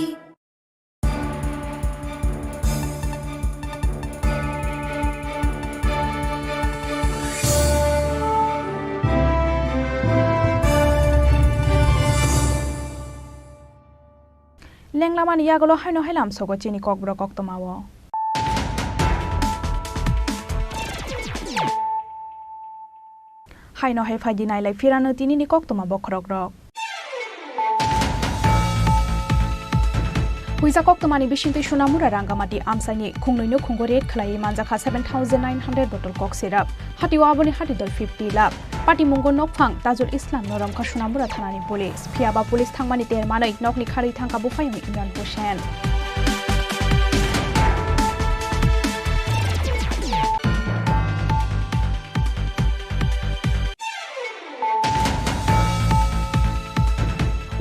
Lenglamani yagulo haino hai lamsogo chini kokborok koktwmao. Haino hai phaidi nailai phirano tinini koktwma bokhorokrok. Puisa koktwmani bisingtwi Sonamura Rangamati amchaini khungnoino khungo raid khlaiwi manjakha seven thousand nine hundred bottle kok syrup. Hatio aboni hati dol fifty lakh. Patimungo nokphang Tajul Islamno romkha Sonamura thanani police. Phiyaba police thangmani ter manwi nokni kharwi thangkha buphayung Imran Hussain.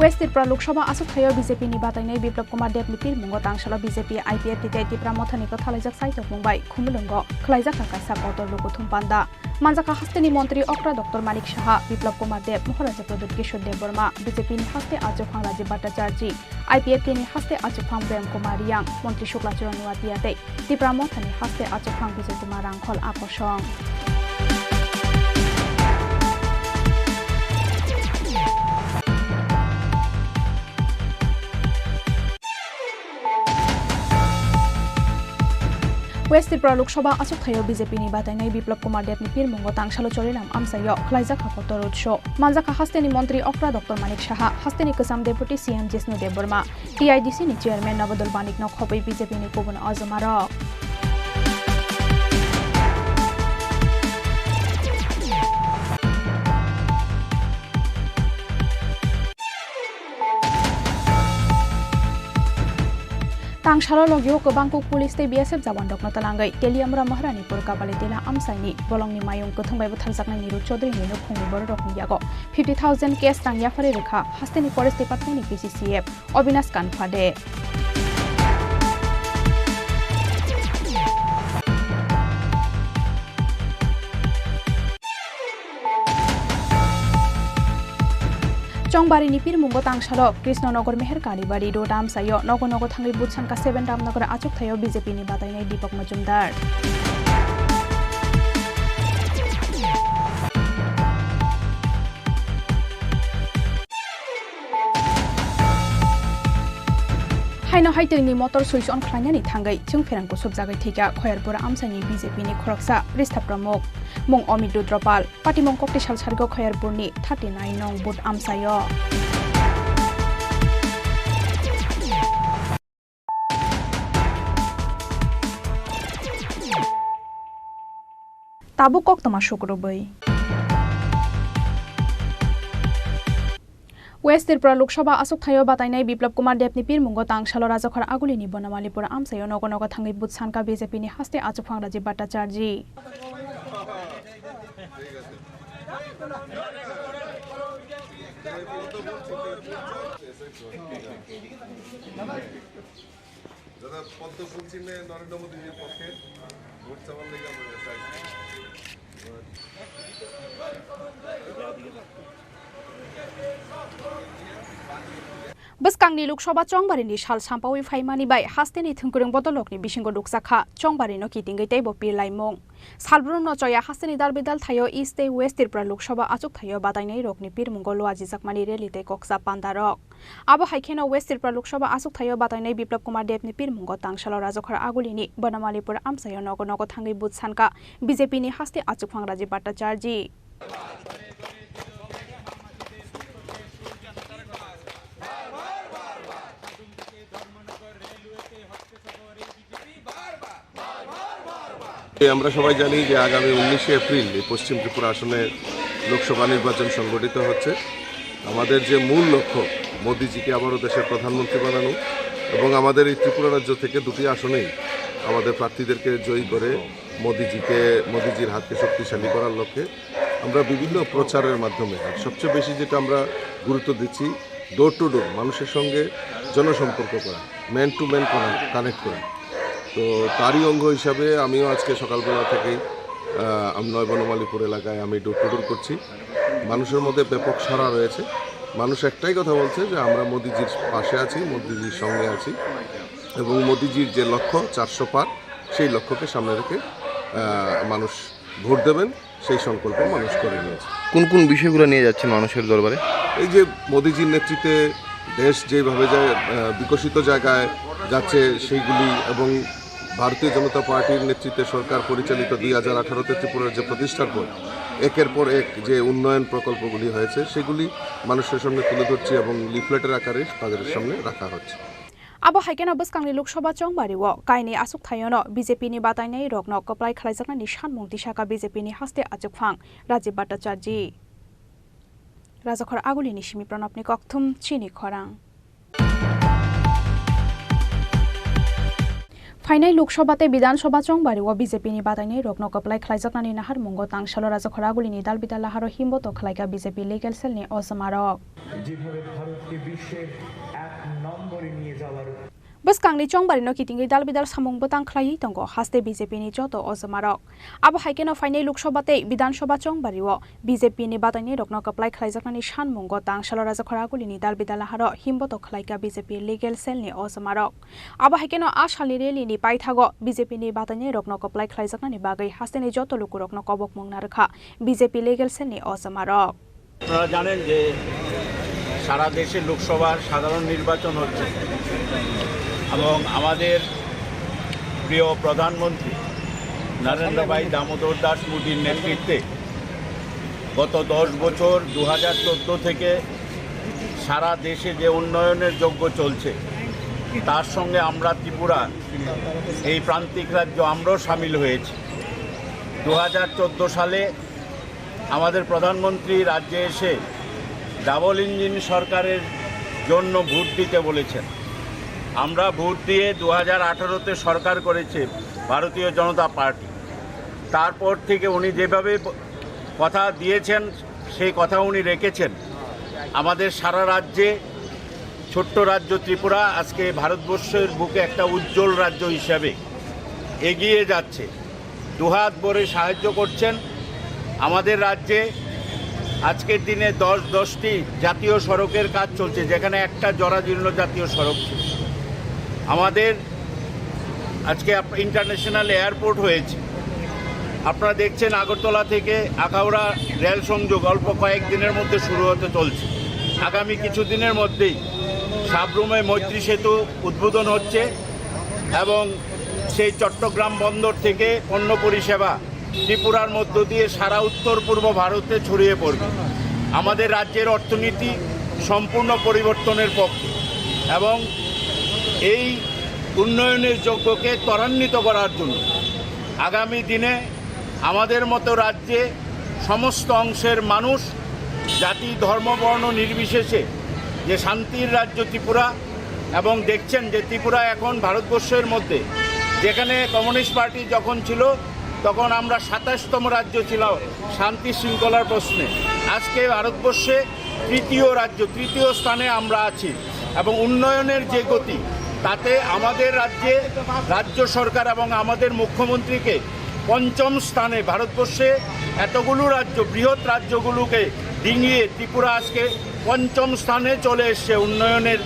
West Tripura Lok Sabha achukthai-o B J P ni batainai Biplab Kumar Deb ni pirmungo tangsalo B J P I P F T tei Tipra Mothani kwthalaijak chaitokmung bai Khumulwngo khwlaijakha kaisa kotor lukuthum panda. Manjakha hasteni montri okra Doctor Manik Saha, Biplab Kumar Deb, Maharaja Pradyut Kishore Debbarma, B J P ni haste achukphang Rajiv Bhattacharjee, I P F T ni haste achukphang Prem Kumar Riyang, montri Shukla Charan Noatia tei Tipra Mothani haste achukphang Bijoy Kumar Rangkhol a kosong. West Tripura Lok Sabha achukthai-o B J P ni batainai Biplab Kumar Deb ni pirmungo tangsalo Choriram amchaio khwlaijakha kotor utso. Manjakha hasteni montri okra Doctor Manik Saha, hasteni kwcham Deputy C M Jishnu Debbarma, T I D C ni chairman Nabadol Banik no khobwi B J P ni kubun ojoma rok. Tangsalo logio kwbangkuk police tei B S F jawan rokno twlangwi Teliamura Maharanipur Kabali Tila amchaini bolongni mayung kwthwng bai butharjaknai Niru Chaudhary ni nukhungni bororokni yago fifty thousand cash rang yapharwi rwkha hasteni Forest Department ni P C C F. Obinash Kanphade. Chongbari ni pirmungo tangsalo Krishna Nagar Meher Kalibari road amchaio nogo nogo thangwi butsanka seven Ramnagar achukthai-o B J P ni batainai Deepak Majumdar. Ino hai twini motor switch on khlainani thangwi chwng pherang kusubjagwi thwikha Khoyarpur amchaini B J P ni khoroksa Pristha Pramuk, mung Omit Rudropal, patimung kokti sal sargo Khoyarpurni thirty nine nong booth amchaio. Tabuk koktwma sukrubwi. West Tripura Lok Sabha achukthai-o batainai Biplab Kumar Debni pirmungo tangsalo Rajakhor Agulini Bonamalipur amchaio nogo nogo thangwi booth sankha B J P ni haste achukphang Rajiv Bhattacharjee. দাদা, পদ্ম ফুল চিহ্নে নরেন্দ্র মোদীজির পক্ষে ভোট চাওয়ার লেগে আমরা চাইছি। Bwskangni Lok Sabha chongbarini sal sampaui phaimani bai hasteni thwngkwrwng bodolrokni bisingo nukjakha chongbarino kitingwi teibo pirlaimung. Salbrumno choya hasteni dalbidal thaio East tei West Tripura Lok Sabha achukthai-o batainai rokni pirmungo luajijakmani rally tei koksa pandarok. Abo hai kheno West Tripura Lok Sabha achukthai-o batainai Biplab Kumar Debni pirmungo tangsalo Rajakhor Agulini Bonamalipur amchaio nogo nogo thangwi booth sankha B J P ni haste achukphang Rajiv Bhattacharjee. এই আমরা সবাই জানি যে আগামী উনিশে এপ্রিল এই পশ্চিম ত্রিপুরা আসনে লোকসভা নির্বাচন সংগঠিত হচ্ছে। আমাদের যে মূল লক্ষ্য, মোদিজিকে আবারও দেশের প্রধানমন্ত্রী বানানো এবং আমাদের এই ত্রিপুরা রাজ্য থেকে দুটি আসনেই আমাদের প্রার্থীদেরকে জয়ী করে মোদিজিকে, মোদিজির হাতকে শক্তিশালী করার লক্ষ্যে আমরা বিভিন্ন প্রচারের মাধ্যমে, আর সবচেয়ে বেশি যেটা আমরা গুরুত্ব দিচ্ছি, ডোর টু ডোর মানুষের সঙ্গে জনসম্পর্ক করা, ম্যান টু ম্যান কানেক্ট করা। তো তারই অঙ্গ হিসাবে আমিও আজকে সকালবেলা থেকেই, আহ, আম-, নয় বনমালীপুর এলাকায় আমি ডোর টু ডোর করছি। মানুষের মধ্যে ব্যাপক সাড়া রয়েছে। মানুষ একটাই কথা বলছে যে আমরা মোদিজির পাশে আছি, মোদিজির সঙ্গে আছি এবং মোদিজির যে লক্ষ্য চারশো পার, সেই লক্ষ্যকে সামনে রেখে, আহ, মানুষ ভোট দেবেন, সেই সংকল্প মানুষ করে নিয়েছে। কোন কোন বিষয়গুলো নিয়ে যাচ্ছেন মানুষের দরবারে? এই যে মোদিজির নেতৃত্বে দেশ যেভাবে যায়, আহ, বিকশিত জায়গায় যাচ্ছে, সেইগুলি এবং ভারতীয় জনতা পার্টির নেতৃত্বে সরকার পরিচালিত দুই হাজার আঠারোতে ত্রিপুরার যে প্রতিষ্ঠার পর একের পর এক যে উন্নয়ন প্রকল্পগুলি হয়েছে, সেগুলি মানুষের সামনে তুলে ধরছি এবং লিফলেটের আকারে তাদের সামনে রাখা হচ্ছে। Abo hai kheno bwskangni Lok Sabha chongbario kainwi achukthai-ono B J P ni batainai rokno kwplai khlaijaknani sanmung tisaka B J P ni haste achukphang Rajiv Bhattacharjee. Rajakhor Agulini simi Pranabni kokthum chini khorang. Phainai Lok Sabha tei Bidhan Sabha chongbario B J P ni batainai rokno kwplai khlaijaknani naharmungo tangsalo Rajakhor Agulini dalbidal laharo himboto khlaika B J P legal cell ni ojomarok. যেভাবে ভারতকে বিশ্বের এক নম্বরে নিয়ে যাওয়ার Bwskangni chongbarino kitingwi dalbidal samung bwtang khlaiwi tongo haste B J P ni joto ojomarok. Abo hai kheno phainai Lok Sabha tei Bidhan Sabha chongbario B J P ni batainai rokno kwplai khlaijaknani sanmungo tangsalo Rajakhor Agulini dalbidal laharo himboto khlaika B J P legal cell ni ojomarok. Abo hai kheno a salni rally ni paithago B J P ni batainai rokno kwplai khlaijaknani bagwi hasteni joto lukurokno kobokmung narwkha B J P legal cell ni ojomarok. আপনারা জানেন যে সারা দেশে লোকসভার সাধারণ নির্বাচন হচ্ছে এবং আমাদের প্রিয় প্রধানমন্ত্রী নরেন্দ্র ভাই দামোদর দাস মোদীর নেতৃত্বে গত দশ বছর দু হাজার চোদ্দো থেকে সারা দেশে যে উন্নয়নের যজ্ঞ চলছে, তার সঙ্গে আমরা ত্রিপুরা, এই প্রান্তিক রাজ্য, আমরাও সামিল হয়েছি। দু হাজার চোদ্দো সালে আমাদের প্রধানমন্ত্রী রাজ্যে এসে ডাবল ইঞ্জিন সরকারের জন্য ভোট দিতে বলেছেন। আমরা ভোট দিয়ে দু হাজার আঠারোতে সরকার করেছে ভারতীয় জনতা পার্টি। তারপর থেকে উনি যেভাবে ব-, কথা দিয়েছেন, সেই কথা উনি রেখেছেন। আমাদের সারা রাজ্যে ছোট্ট রাজ্য ত্রিপুরা আজকে ভারতবর্ষের বুকে একটা উজ্জ্বল রাজ্য হিসাবে এগিয়ে যাচ্ছে, দুহাত ভরে সাহায্য করছেন। আমাদের রাজ্যে আজকের দিনে দশ দশটি জাতীয় সড়কের কাজ চলছে, যেখানে একটা জরাজীর্ণ জাতীয় সড়ক ছিল। আমাদের আজকে আপ-, ইন্টারন্যাশনাল এয়ারপোর্ট হয়েছে। আপনারা দেখছেন আগরতলা থেকে আখাউড়া রেল সংযোগ অল্প কয়েক দিনের মধ্যে শুরু হতে চলছে। আগামী কিছু দিনের মধ্যেই সাবরুমে মৈত্রী সেতু উদ্বোধন হচ্ছে এবং সেই চট্টগ্রাম বন্দর থেকে পণ্য পরিষেবা ত্রিপুরার মধ্য দিয়ে সারা উত্তর পূর্ব ভারতে ছড়িয়ে পড়বে। আমাদের রাজ্যের অর্থনীতি সম্পূর্ণ পরিবর্তনের পক্ষে এবং এই উন্নয়নের যজ্ঞকে ত্বরান্বিত করার জন্য আগামী দিনে আমাদের মতো রাজ্যে সমস্ত অংশের মানুষ, জাতি, ধর্ম, বর্ণ নির্বিশেষে যে শান্তির রাজ্য ত্রিপুরা, এবং দেখছেন যে ত্রিপুরা এখন ভারতবর্ষের মধ্যে, যেখানে কমিউনিস্ট পার্টি যখন ছিল, তখন আমরা সাতাশতম রাজ্য ছিলাম শান্তি শৃঙ্খলার প্রশ্নে। আজকে ভারতবর্ষে তৃতীয় রাজ্য, তৃতীয় স্থানে আমরা আছি এবং উন্নয়নের যে গতি, তাতে আমাদের রাজ্যে রাজ্য সরকার এবং আমাদের মুখ্যমন্ত্রীকে পঞ্চম স্থানে, ভারতবর্ষে এতগুলো রাজ্য, বৃহৎ রাজ্যগুলোকে ডিঙিয়ে ত্রিপুরা আজকে পঞ্চম স্থানে চলে এসছে উন্নয়নের,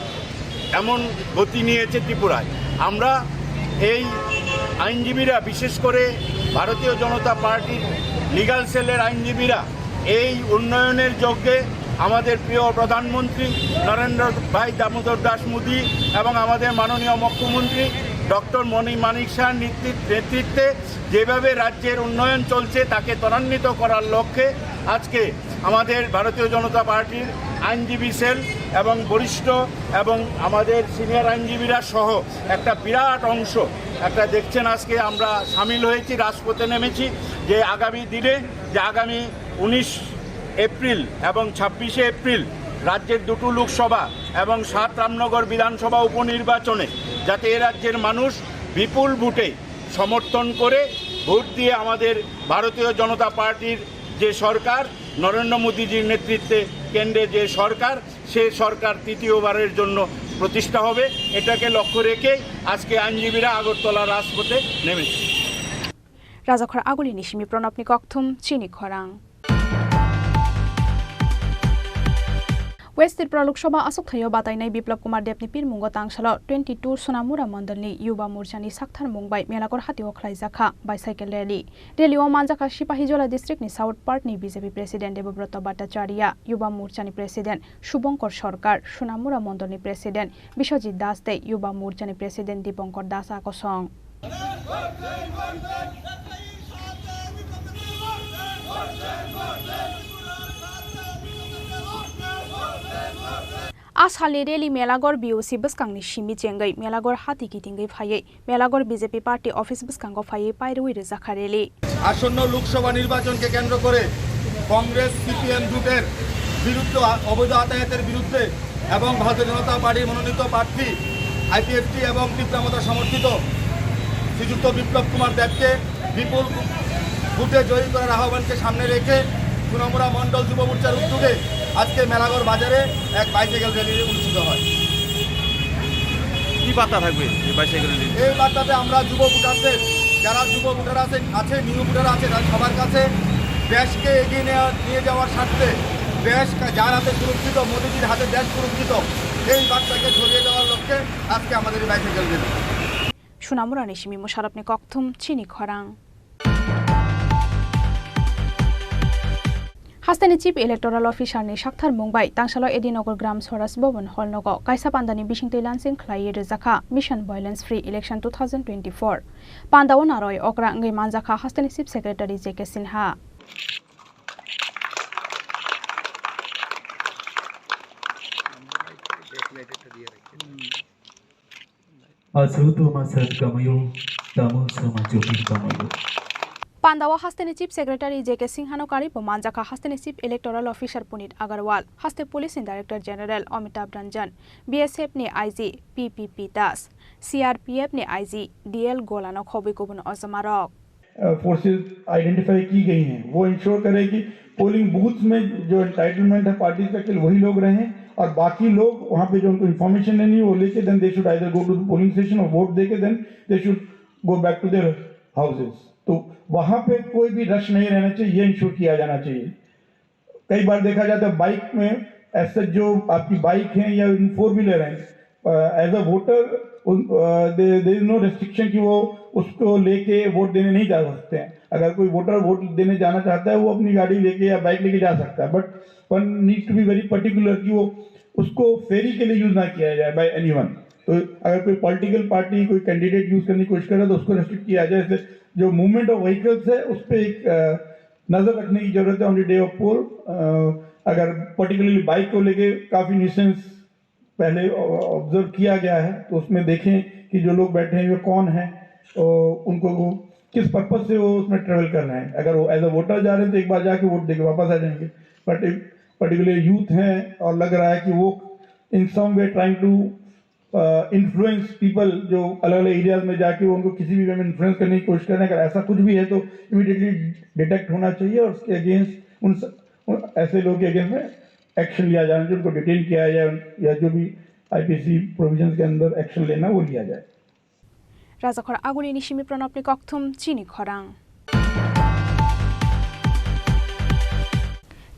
এমন গতি নিয়েছে ত্রিপুরায়। আমরা এই আইনজীবীরা, বিশেষ করে ভারতীয় জনতা পার্টির লিগ্যাল সেলের আইনজীবীরা এই উন্নয়নের যজ্ঞে আমাদের প্রিয় প্রধানমন্ত্রী নরেন্দ্র ভাই দামোদর দাস মোদী এবং আমাদের মাননীয় মুখ্যমন্ত্রী ডক্টর মণি মানিক শাহর নেতৃত্ব-, নেতৃত্বে যেভাবে রাজ্যের উন্নয়ন চলছে, তাকে ত্বরান্বিত করার লক্ষ্যে আজকে আমাদের ভারতীয় জনতা পার্টির আইনজীবী সেল এবং বরিষ্ঠ এবং আমাদের সিনিয়র আইনজীবীরা সহ একটা বিরাট অংশ, একটা দেখছেন, আজকে আমরা সামিল হয়েছি, রাজপথে নেমেছি, যে আগামী দিনে, যে আগামী উনিশ এপ্রিল এবং ছাব্বিশে এপ্রিল রাজ্যের দুটো লোকসভা এবং সাত রামনগর বিধানসভা উপনির্বাচনে যাতে এ রাজ্যের মানুষ বিপুল ভোটে সমর্থন করে ভোট দিয়ে আমাদের ভারতীয় জনতা পার্টির যে সরকার, নরেন্দ্র মোদীজির নেতৃত্বে কেন্দ্রে যে সরকার, সে সরকার তৃতীয়বারের জন্য প্রতিষ্ঠা হবে। এটাকে লক্ষ্য রেখেই আজকে আইনজীবীরা আগরতলা রাজপথে নেমেছে। Rajakhor Agulini simi Pranabni kokthum chini khorang. West Tripura Lok Sabha aswk thaio batainai Biplab Kumar Debni pirmungo tangsalo twenty two Sonamura Mondolni Yuba Morchani sakthar mung bai Melagor hatio khlaijakha bicycle rally. Rally o manjakha Sipahijola district ni South Part ni B J P President Debobroto Bhattacharya, Yuba Morchani President Subhankar Sarkar, Sonamura Mondolni President Biswajit Das tei Yuba Morchani President Dipankar Das a kosong. A salni rally Melagor B O C bwskangni simi chengwi Melagor hati kitingwi phaiwi Melagor B J P party office bwskango phaiwi pairwi rwjakha rally. আসন্ন লোকসভা নির্বাচনকে কেন্দ্র করে কংগ্রেস সিপিএম জোটের বিরুদ্ধে, অবৈধ আতায়াতের বিরুদ্ধে এবং ভারতীয় জনতা পার্টির মনোনীত প্রার্থী আইপিএফটি এবং তীব্র মতা সমর্থিত শ্রীযুক্ত বিপ্লব কুমার দেবকে বিপুল ভোটে জয়ী করার আহ্বানকে সামনে রেখে সোনামুড়া মণ্ডল যুব মোর্চার উদ্যোগে আজকে মেলাগড় বাজারে এক বাইসাইকেল র্যালি অনুষ্ঠিত হয়। কি বার্তা থাকবে এই বাইসাইকেল র্যালির? এই বার্তাতে আমরা যুব ভোটারদের, যারা যুব ভোটার আছে, আছে, নিউ ভোটার আছে, তাদের সবার কাছে দেশকে এগিয়ে নেওয়া, নিয়ে যাওয়ার স্বার্থে দেশ কা-, যার হাতে সুরক্ষিত, মোদীজির হাতে দেশ সুরক্ষিত, এই বার্তাকে ছড়িয়ে দেওয়ার লক্ষ্যে আজকে আমাদের এই bicycle rally. Sonamurani simi Musharapni kokthum chini khorang. Hasteni Chief Electoral Officer ni sakthar mung bai tangsalo Edinagar Gram Swaraj Bhavan Hall nogo kaisa pandani bisingtwi lansing khlaiwi rwjakha Mission Violence Free Election two thousand twenty-four. Pandao narwi okra wngwi manjakha hasteni Chief Secretary J K Sinha. Aswk tongma sat kamaio, tamo swma chopir kamaio. Pandao hasteni Chief Secretary J K Singhano karibo manjakha hasteni Chief Electoral Officer Puneet Agarwal, haste Police ni Director General Amitabh Ranjan, B S F ni I G P P P Das, C R P F ni I G D L Golano khobwi kubun ojomarok. Forces identify की गई हैं, वो इंश्योर करें कि polling booths में जो एंटाइटलमेंट है पार्टीज का, केवल वही लोग रहें और बाकी लोग वहाँ पे जो उनको इन्फॉर्मेशन लेनी है वो लेके then they should either go to the polling station और वोट देके then they should go back to their houses। तो वहाँ पे कोई भी रश नहीं रहना चाहिए, ये इंश्योर किया जाना चाहिए। कई बार देखा जाता है बाइक में ऐसे जो आपकी बाइक है या फोर व्हीलर है, as a voter there is no restriction कि वो उसको लेके वोट देने नहीं जा सकते हैं। अगर कोई वोटर वोट देने जाना चाहता है वो अपनी गाड़ी लेके या बाइक लेके जा सकता है, but one need to be very particular कि वो उसको फेरी के लिए यूज ना किया जाए बाय एनीवन। तो अगर कोई पॉलिटिकल पार्टी कोई कैंडिडेट यूज करने की कोशिश करे तो उसको रेस्ट्रिक्ट किया जाए। इसलिए जो मूवमेंट ऑफ व्हीकल्स है उस पर एक अ, नज़र रखने की ज़रूरत है ऑन द डे ऑफ पोल। अगर पर्टिकुलरली बाइक को लेके काफ़ी न्यूसेंस पहले ऑब्जर्व किया गया है, तो उसमें देखें कि जो लोग बैठे हैं वे कौन हैं, तो उनको वो किस पर्पस से वो उसमें ट्रेवल कर रहे हैं। अगर वो एज अ वोटर जा रहे हैं तो एक बार जाके वोट देके वापस आ जाएंगे, बट पर्टिकुलर यूथ हैं और लग रहा है कि वो in some way trying to influence people, जो अलग अलग एरियाज में जाके वो उनको किसी भी वे में इन्फ्लुएंस करने की कोशिश कर रहे हैं, अगर ऐसा कुछ भी है तो इमीडिएटली डिटेक्ट होना चाहिए और उसके अगेंस्ट उन, स, उन ऐसे लोगों के अगेंस्ट में एक्शन लिया जाना चाहिए, उनको डिटेन किया जाए या जो भी आईपीसी प्रोविजन के अंदर एक्शन लेना वो लिया जाए। Rajakhor Aguni ni simi Pranobni kokthum chini khorang.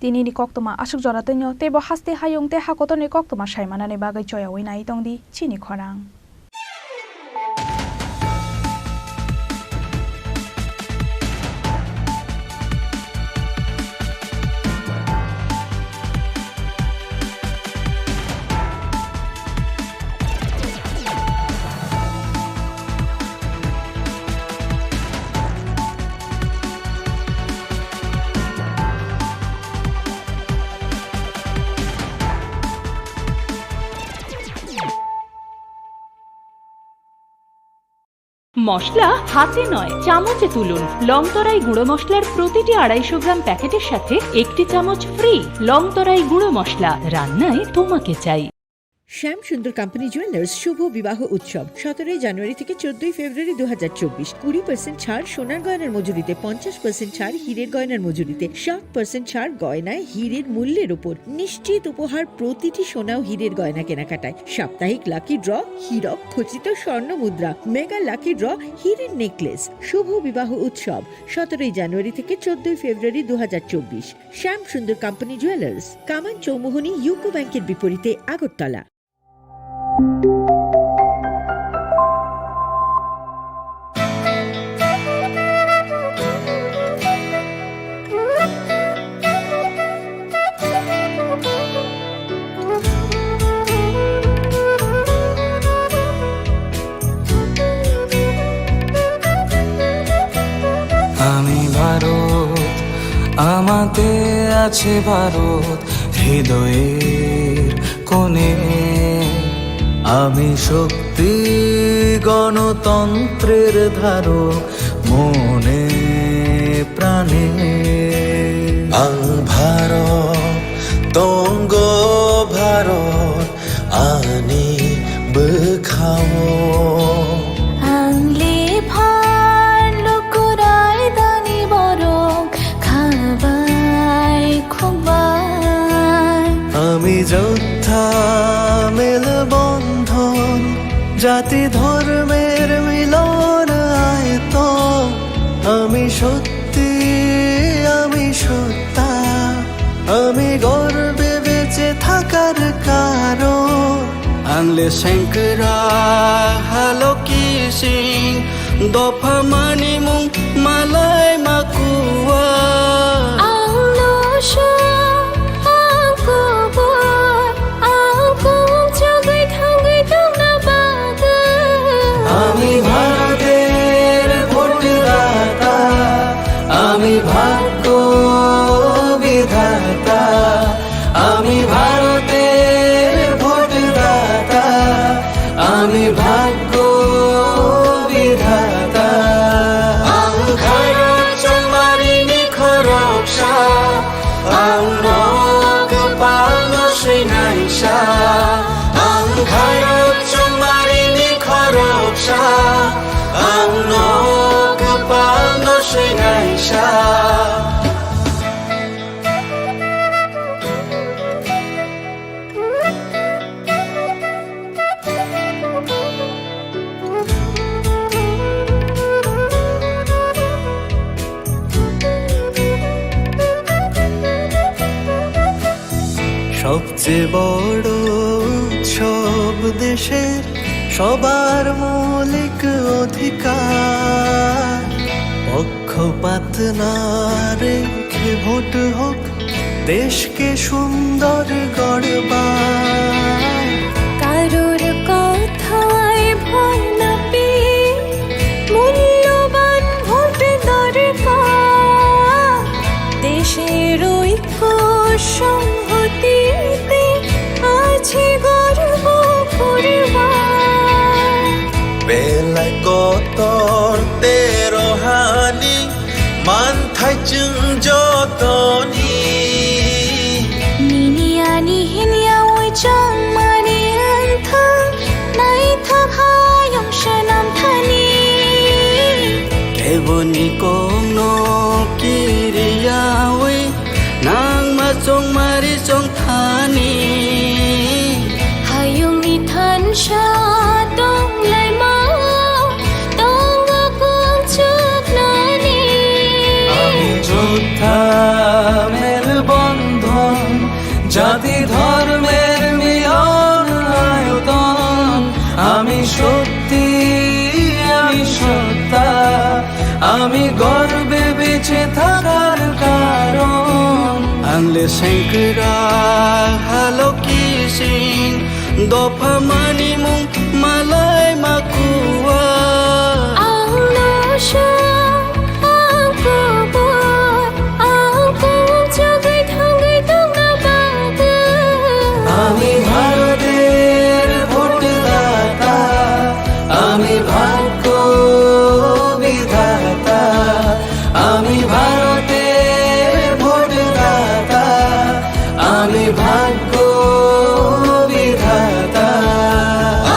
Tinini koktwma aswk jora twino teibo haste hayung tei ha kotorni koktwma saimanani bagwi choyaui nai tongdi chini khorang. মশলা হাতে নয়, চামচে তুলুন। লংতরাই গুঁড়ো মশলার প্রতিটি আড়াইশো গ্রাম প্যাকেটের সাথে একটি চামচ ফ্রি। লংতরাই গুঁড়ো মশলা, রান্নায় তোমাকে চাই। শ্যাম সুন্দর কোম্পানি জুয়েলার্স শুভ বিবাহ উৎসব সতেরোই জানুয়ারি থেকে চোদ্দই ফেব্রুয়ারি দু হাজার চব্বিশ। কুড়ি পার্সেন্ট ছাড় সোনার গয়নার মজুরিতে, পঞ্চাশ পার্সেন্ট ছাড় হীরের গয়নার মজুরিতে, সাত পার্সেন্ট ছাড় গয়নায় হীরের মূল্যের উপর। নিশ্চিত উপহার প্রতিটি সোনা ও হীরের গয়না কেনাকাটায়। সাপ্তাহিক লাকি ড্র, হীরক খচিত স্বর্ণ মুদ্রা, মেগা লাকি ড্র, হীরের নেকলেস। শুভ বিবাহ উৎসব সতেরোই জানুয়ারি থেকে চোদ্দই ফেব্রুয়ারি দু হাজার চব্বিশ। শ্যাম সুন্দর কোম্পানি জুয়েলার্স, কামান চৌমুহনী ইউকো ব্যাংকের বিপরীতে, আগরতলা। আমি ভারত, আমাতে আছে ভারত, হৃদয়ের কোণে। আমি শক্তি, গণতন্ত্রের ধারক, মনে প্রাণে। Ang Bharat, tonggo Bharat, ani bwkhao. Ang lephar lukurai dani borok khabai khukbai. আমি যোদ্ধা মেলবন্ধন, জাতি ধর্মের মিলন আয়তন। আমি সত্যি, আমি সত্তা, আমি গর্বে বেঁচে থাকার কারণ। Ang le sengkra haloki sing, dopha manimung malai makua. Ang no sha, ang kubur, ang kung chagui thangui tongna bagwi. আমি ভারতের ভোটদাতা, আমি ভাগ্য বিধাতা, আমি ভারতের ভোটদাতা, আমি ভাগ্য বিধাতা। Ang khairok chongmarini khoroksa, ang nok palno swinaisa. Ang khairok chongmarini khoroksa, ang nok palno swinaisa. সবচেয়ে বড় উৎসব দেশের, সবার মৌলিক অধিকার। পক্ষপাত না রেখে ভোট হোক দেশকে সুন্দর গড়বার। কারোর কথায় ভয় না পেয়ে মূল্যবান ভোট দরকার। দেশের ঐক্য সংহতিতে আছে গর্ব করবার। Belai kotor tei rohani manthai chwng jotoni. Nini ani hinya oi chong mani wngthang, naithok hayung swnam thani. Keboni kokno kiriyawi nangma chongmari chongthani. Hayungni thansa tonglaima tongo kungchuknani. Ami jotha melbondhon, jati dhormer milon ayoton. Ami shokti, ami sotta, ami gorbe beche thakar karon. Ang le sengkra haloki sing, dopha mani mung malai makua. Ang no sha, ang kubur, ang kung chugui thangui tongna bagwi. Ami Bharoter bhotdata, ami bhagyo bidhata, ami Bharoter bhotdata, ami bhagyo bidhata.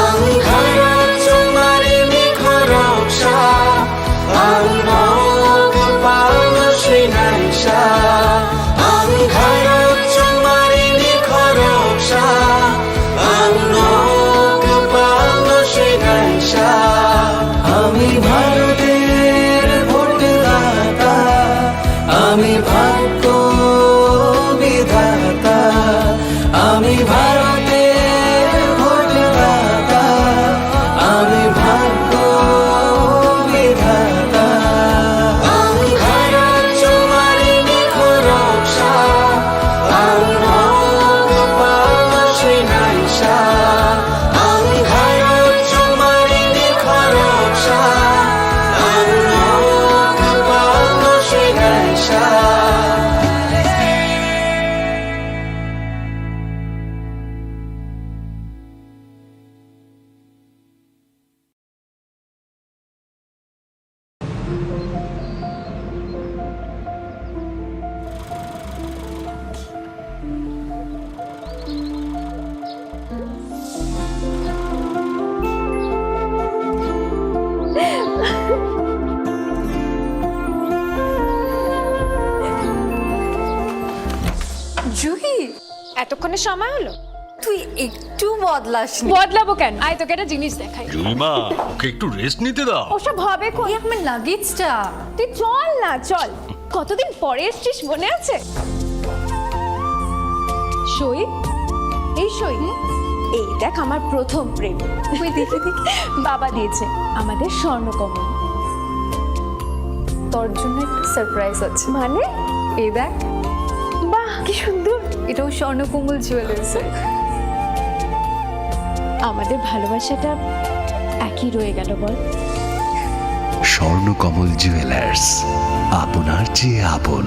Ang Bharot chongmarini khoroksa, ang nok palno swinaisa. Ang Bharot chongmarini khoroksa, ang nok palno swinaisa. Ami Bharoter bhotdata, ami bhagyo bidhata, ami Bharoter bhotdata, ami bhagyo bidhata. Ang Bharot chongmarini khoroksa, ang nok palno swinaisa. Ang Bharot chongmarini khoroksa, ang nok palno swinaisa. Juhi, এতক্ষণে সময় হলো? তুই একটু বদলাসনি। বদলাবো কেন? আয়, তোকে একটা জিনিস দেখাই। জুইমা, ওকে একটু রেস্ট নিতে দাও। ওসব হবে কোন? এই আমার লাগেজটা। তুই চল না, চল। কতদিন পরে এসছিস, মনে আছে? সই, এই সই। হুম? এই দেখ, আমার প্রথম প্রেম। ওই দেখি, দেখি। বাবা দিয়েছে, আমাদের স্বর্ণকমল। তোর জন্য একটা সারপ্রাইজ আছে। মানে? এই দেখ। বাহ, কি সুন্দর। এটাও স্বর্ণকমল জুয়েলার্সের। আমাদের ভালোবাসাটা একই রয়ে গেল, বল? স্বর্ণকমল জুয়েলার্স, আপনার চেয়ে আপন।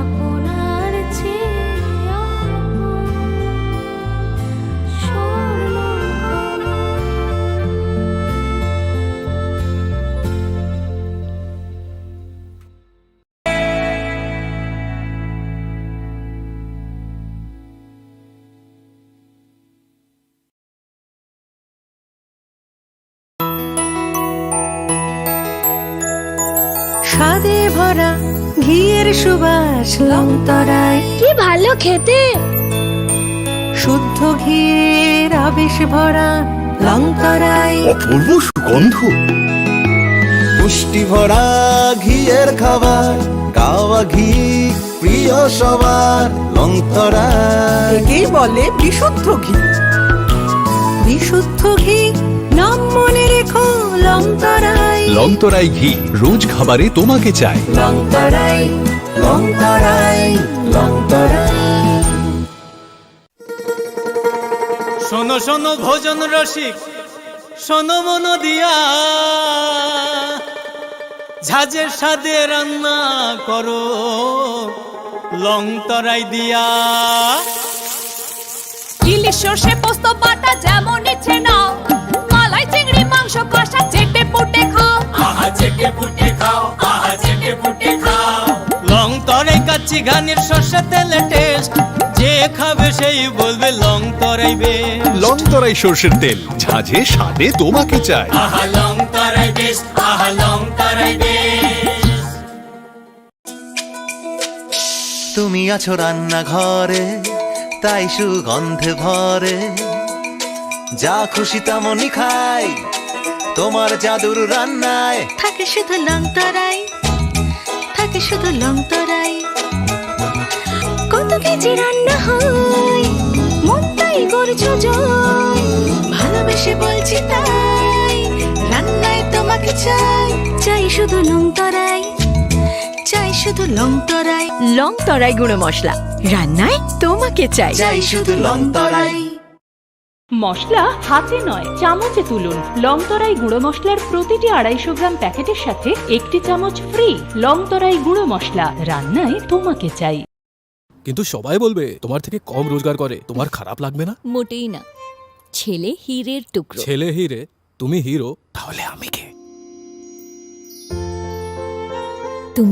আপনার চেয়ে আপন স্বর্ণকমল। স্বাদে ভরা ঘিয়ের সুবাস লংতরায়। কি ভালো খেতে! শুদ্ধ ঘিয়ের আবেশ ভরা লংতরায়। অপূর্ব সুগন্ধ। পুষ্টি ভরা ঘিয়ের খাবার, গাওয়া ঘি প্রিয় সবার, লংতরায়। একেই বলে বিশুদ্ধ ঘি। বিশুদ্ধ ঘি, নাম মনে রেখো, লংতরায়। লংতরায় ঘি, রোজ খাবারে তোমাকে চাই। লংতরায়, লংতরায়, লংতরায়। শোনো শোনো ভোজন রসিক, শোনো মন দিয়া, ঝাঁঝে স্বাদে রান্না করো লং তরাই দিয়া। ইলিশ সর্ষে পোস্ত বাটা যেমন ইচ্ছে নাও, মালাই চিংড়ি মাংস কষা চেটে পুটে খাও। আহা চেটে পুটে খাও, আহা চেটে পুটে খাও। লং তরাই কাচ্চি ঘানির সর্ষে তেলে টেস্ট, যে খাবে সেই বলবে লং তরাই বেস্ট। লং তরাই সর্ষের তেল, ঝাঁঝে স্বাদে তোমাকে চাই। আহা লং তরাই বেস্ট, আহা লং তরাই বেস্ট। তুমি আছো রান্নাঘরে, তাই সুগন্ধে ভরে। যা খুশি তেমনই খাই তোমার জাদুর রান্নায়। থাকে শুধু লং তরাই, থাকে শুধু লং তরাই। কত কেজি রান্না হয়, মন তাই করছো জয়। ভালোবেসে বলছি তাই, রান্নায় তোমাকে চাই। চাই শুধু লং তরাই, চাই শুধু লং তরাই। লং তরাই গুঁড়ো মশলা, রান্নায় তোমাকে চাই। চাই শুধু লং তরাই। মশলা হাতে নয়, চামচে তুলুন। লং তরাই গুঁড়ো মশলার প্রতিটি আড়াইশো গ্রাম প্যাকেটের সাথে একটি চামচ ফ্রি। লং তরাই গুঁড়ো মশলা, রান্নায় তোমাকে চাই। কিন্তু সবাই বলবে তোমার থেকে কম রোজগার করে, তোমার খারাপ লাগবে না? মোটেই না। ছেলে হীরের টুকরো। ছেলে হিরে, তুমি হিরো, তাহলে আমি কে?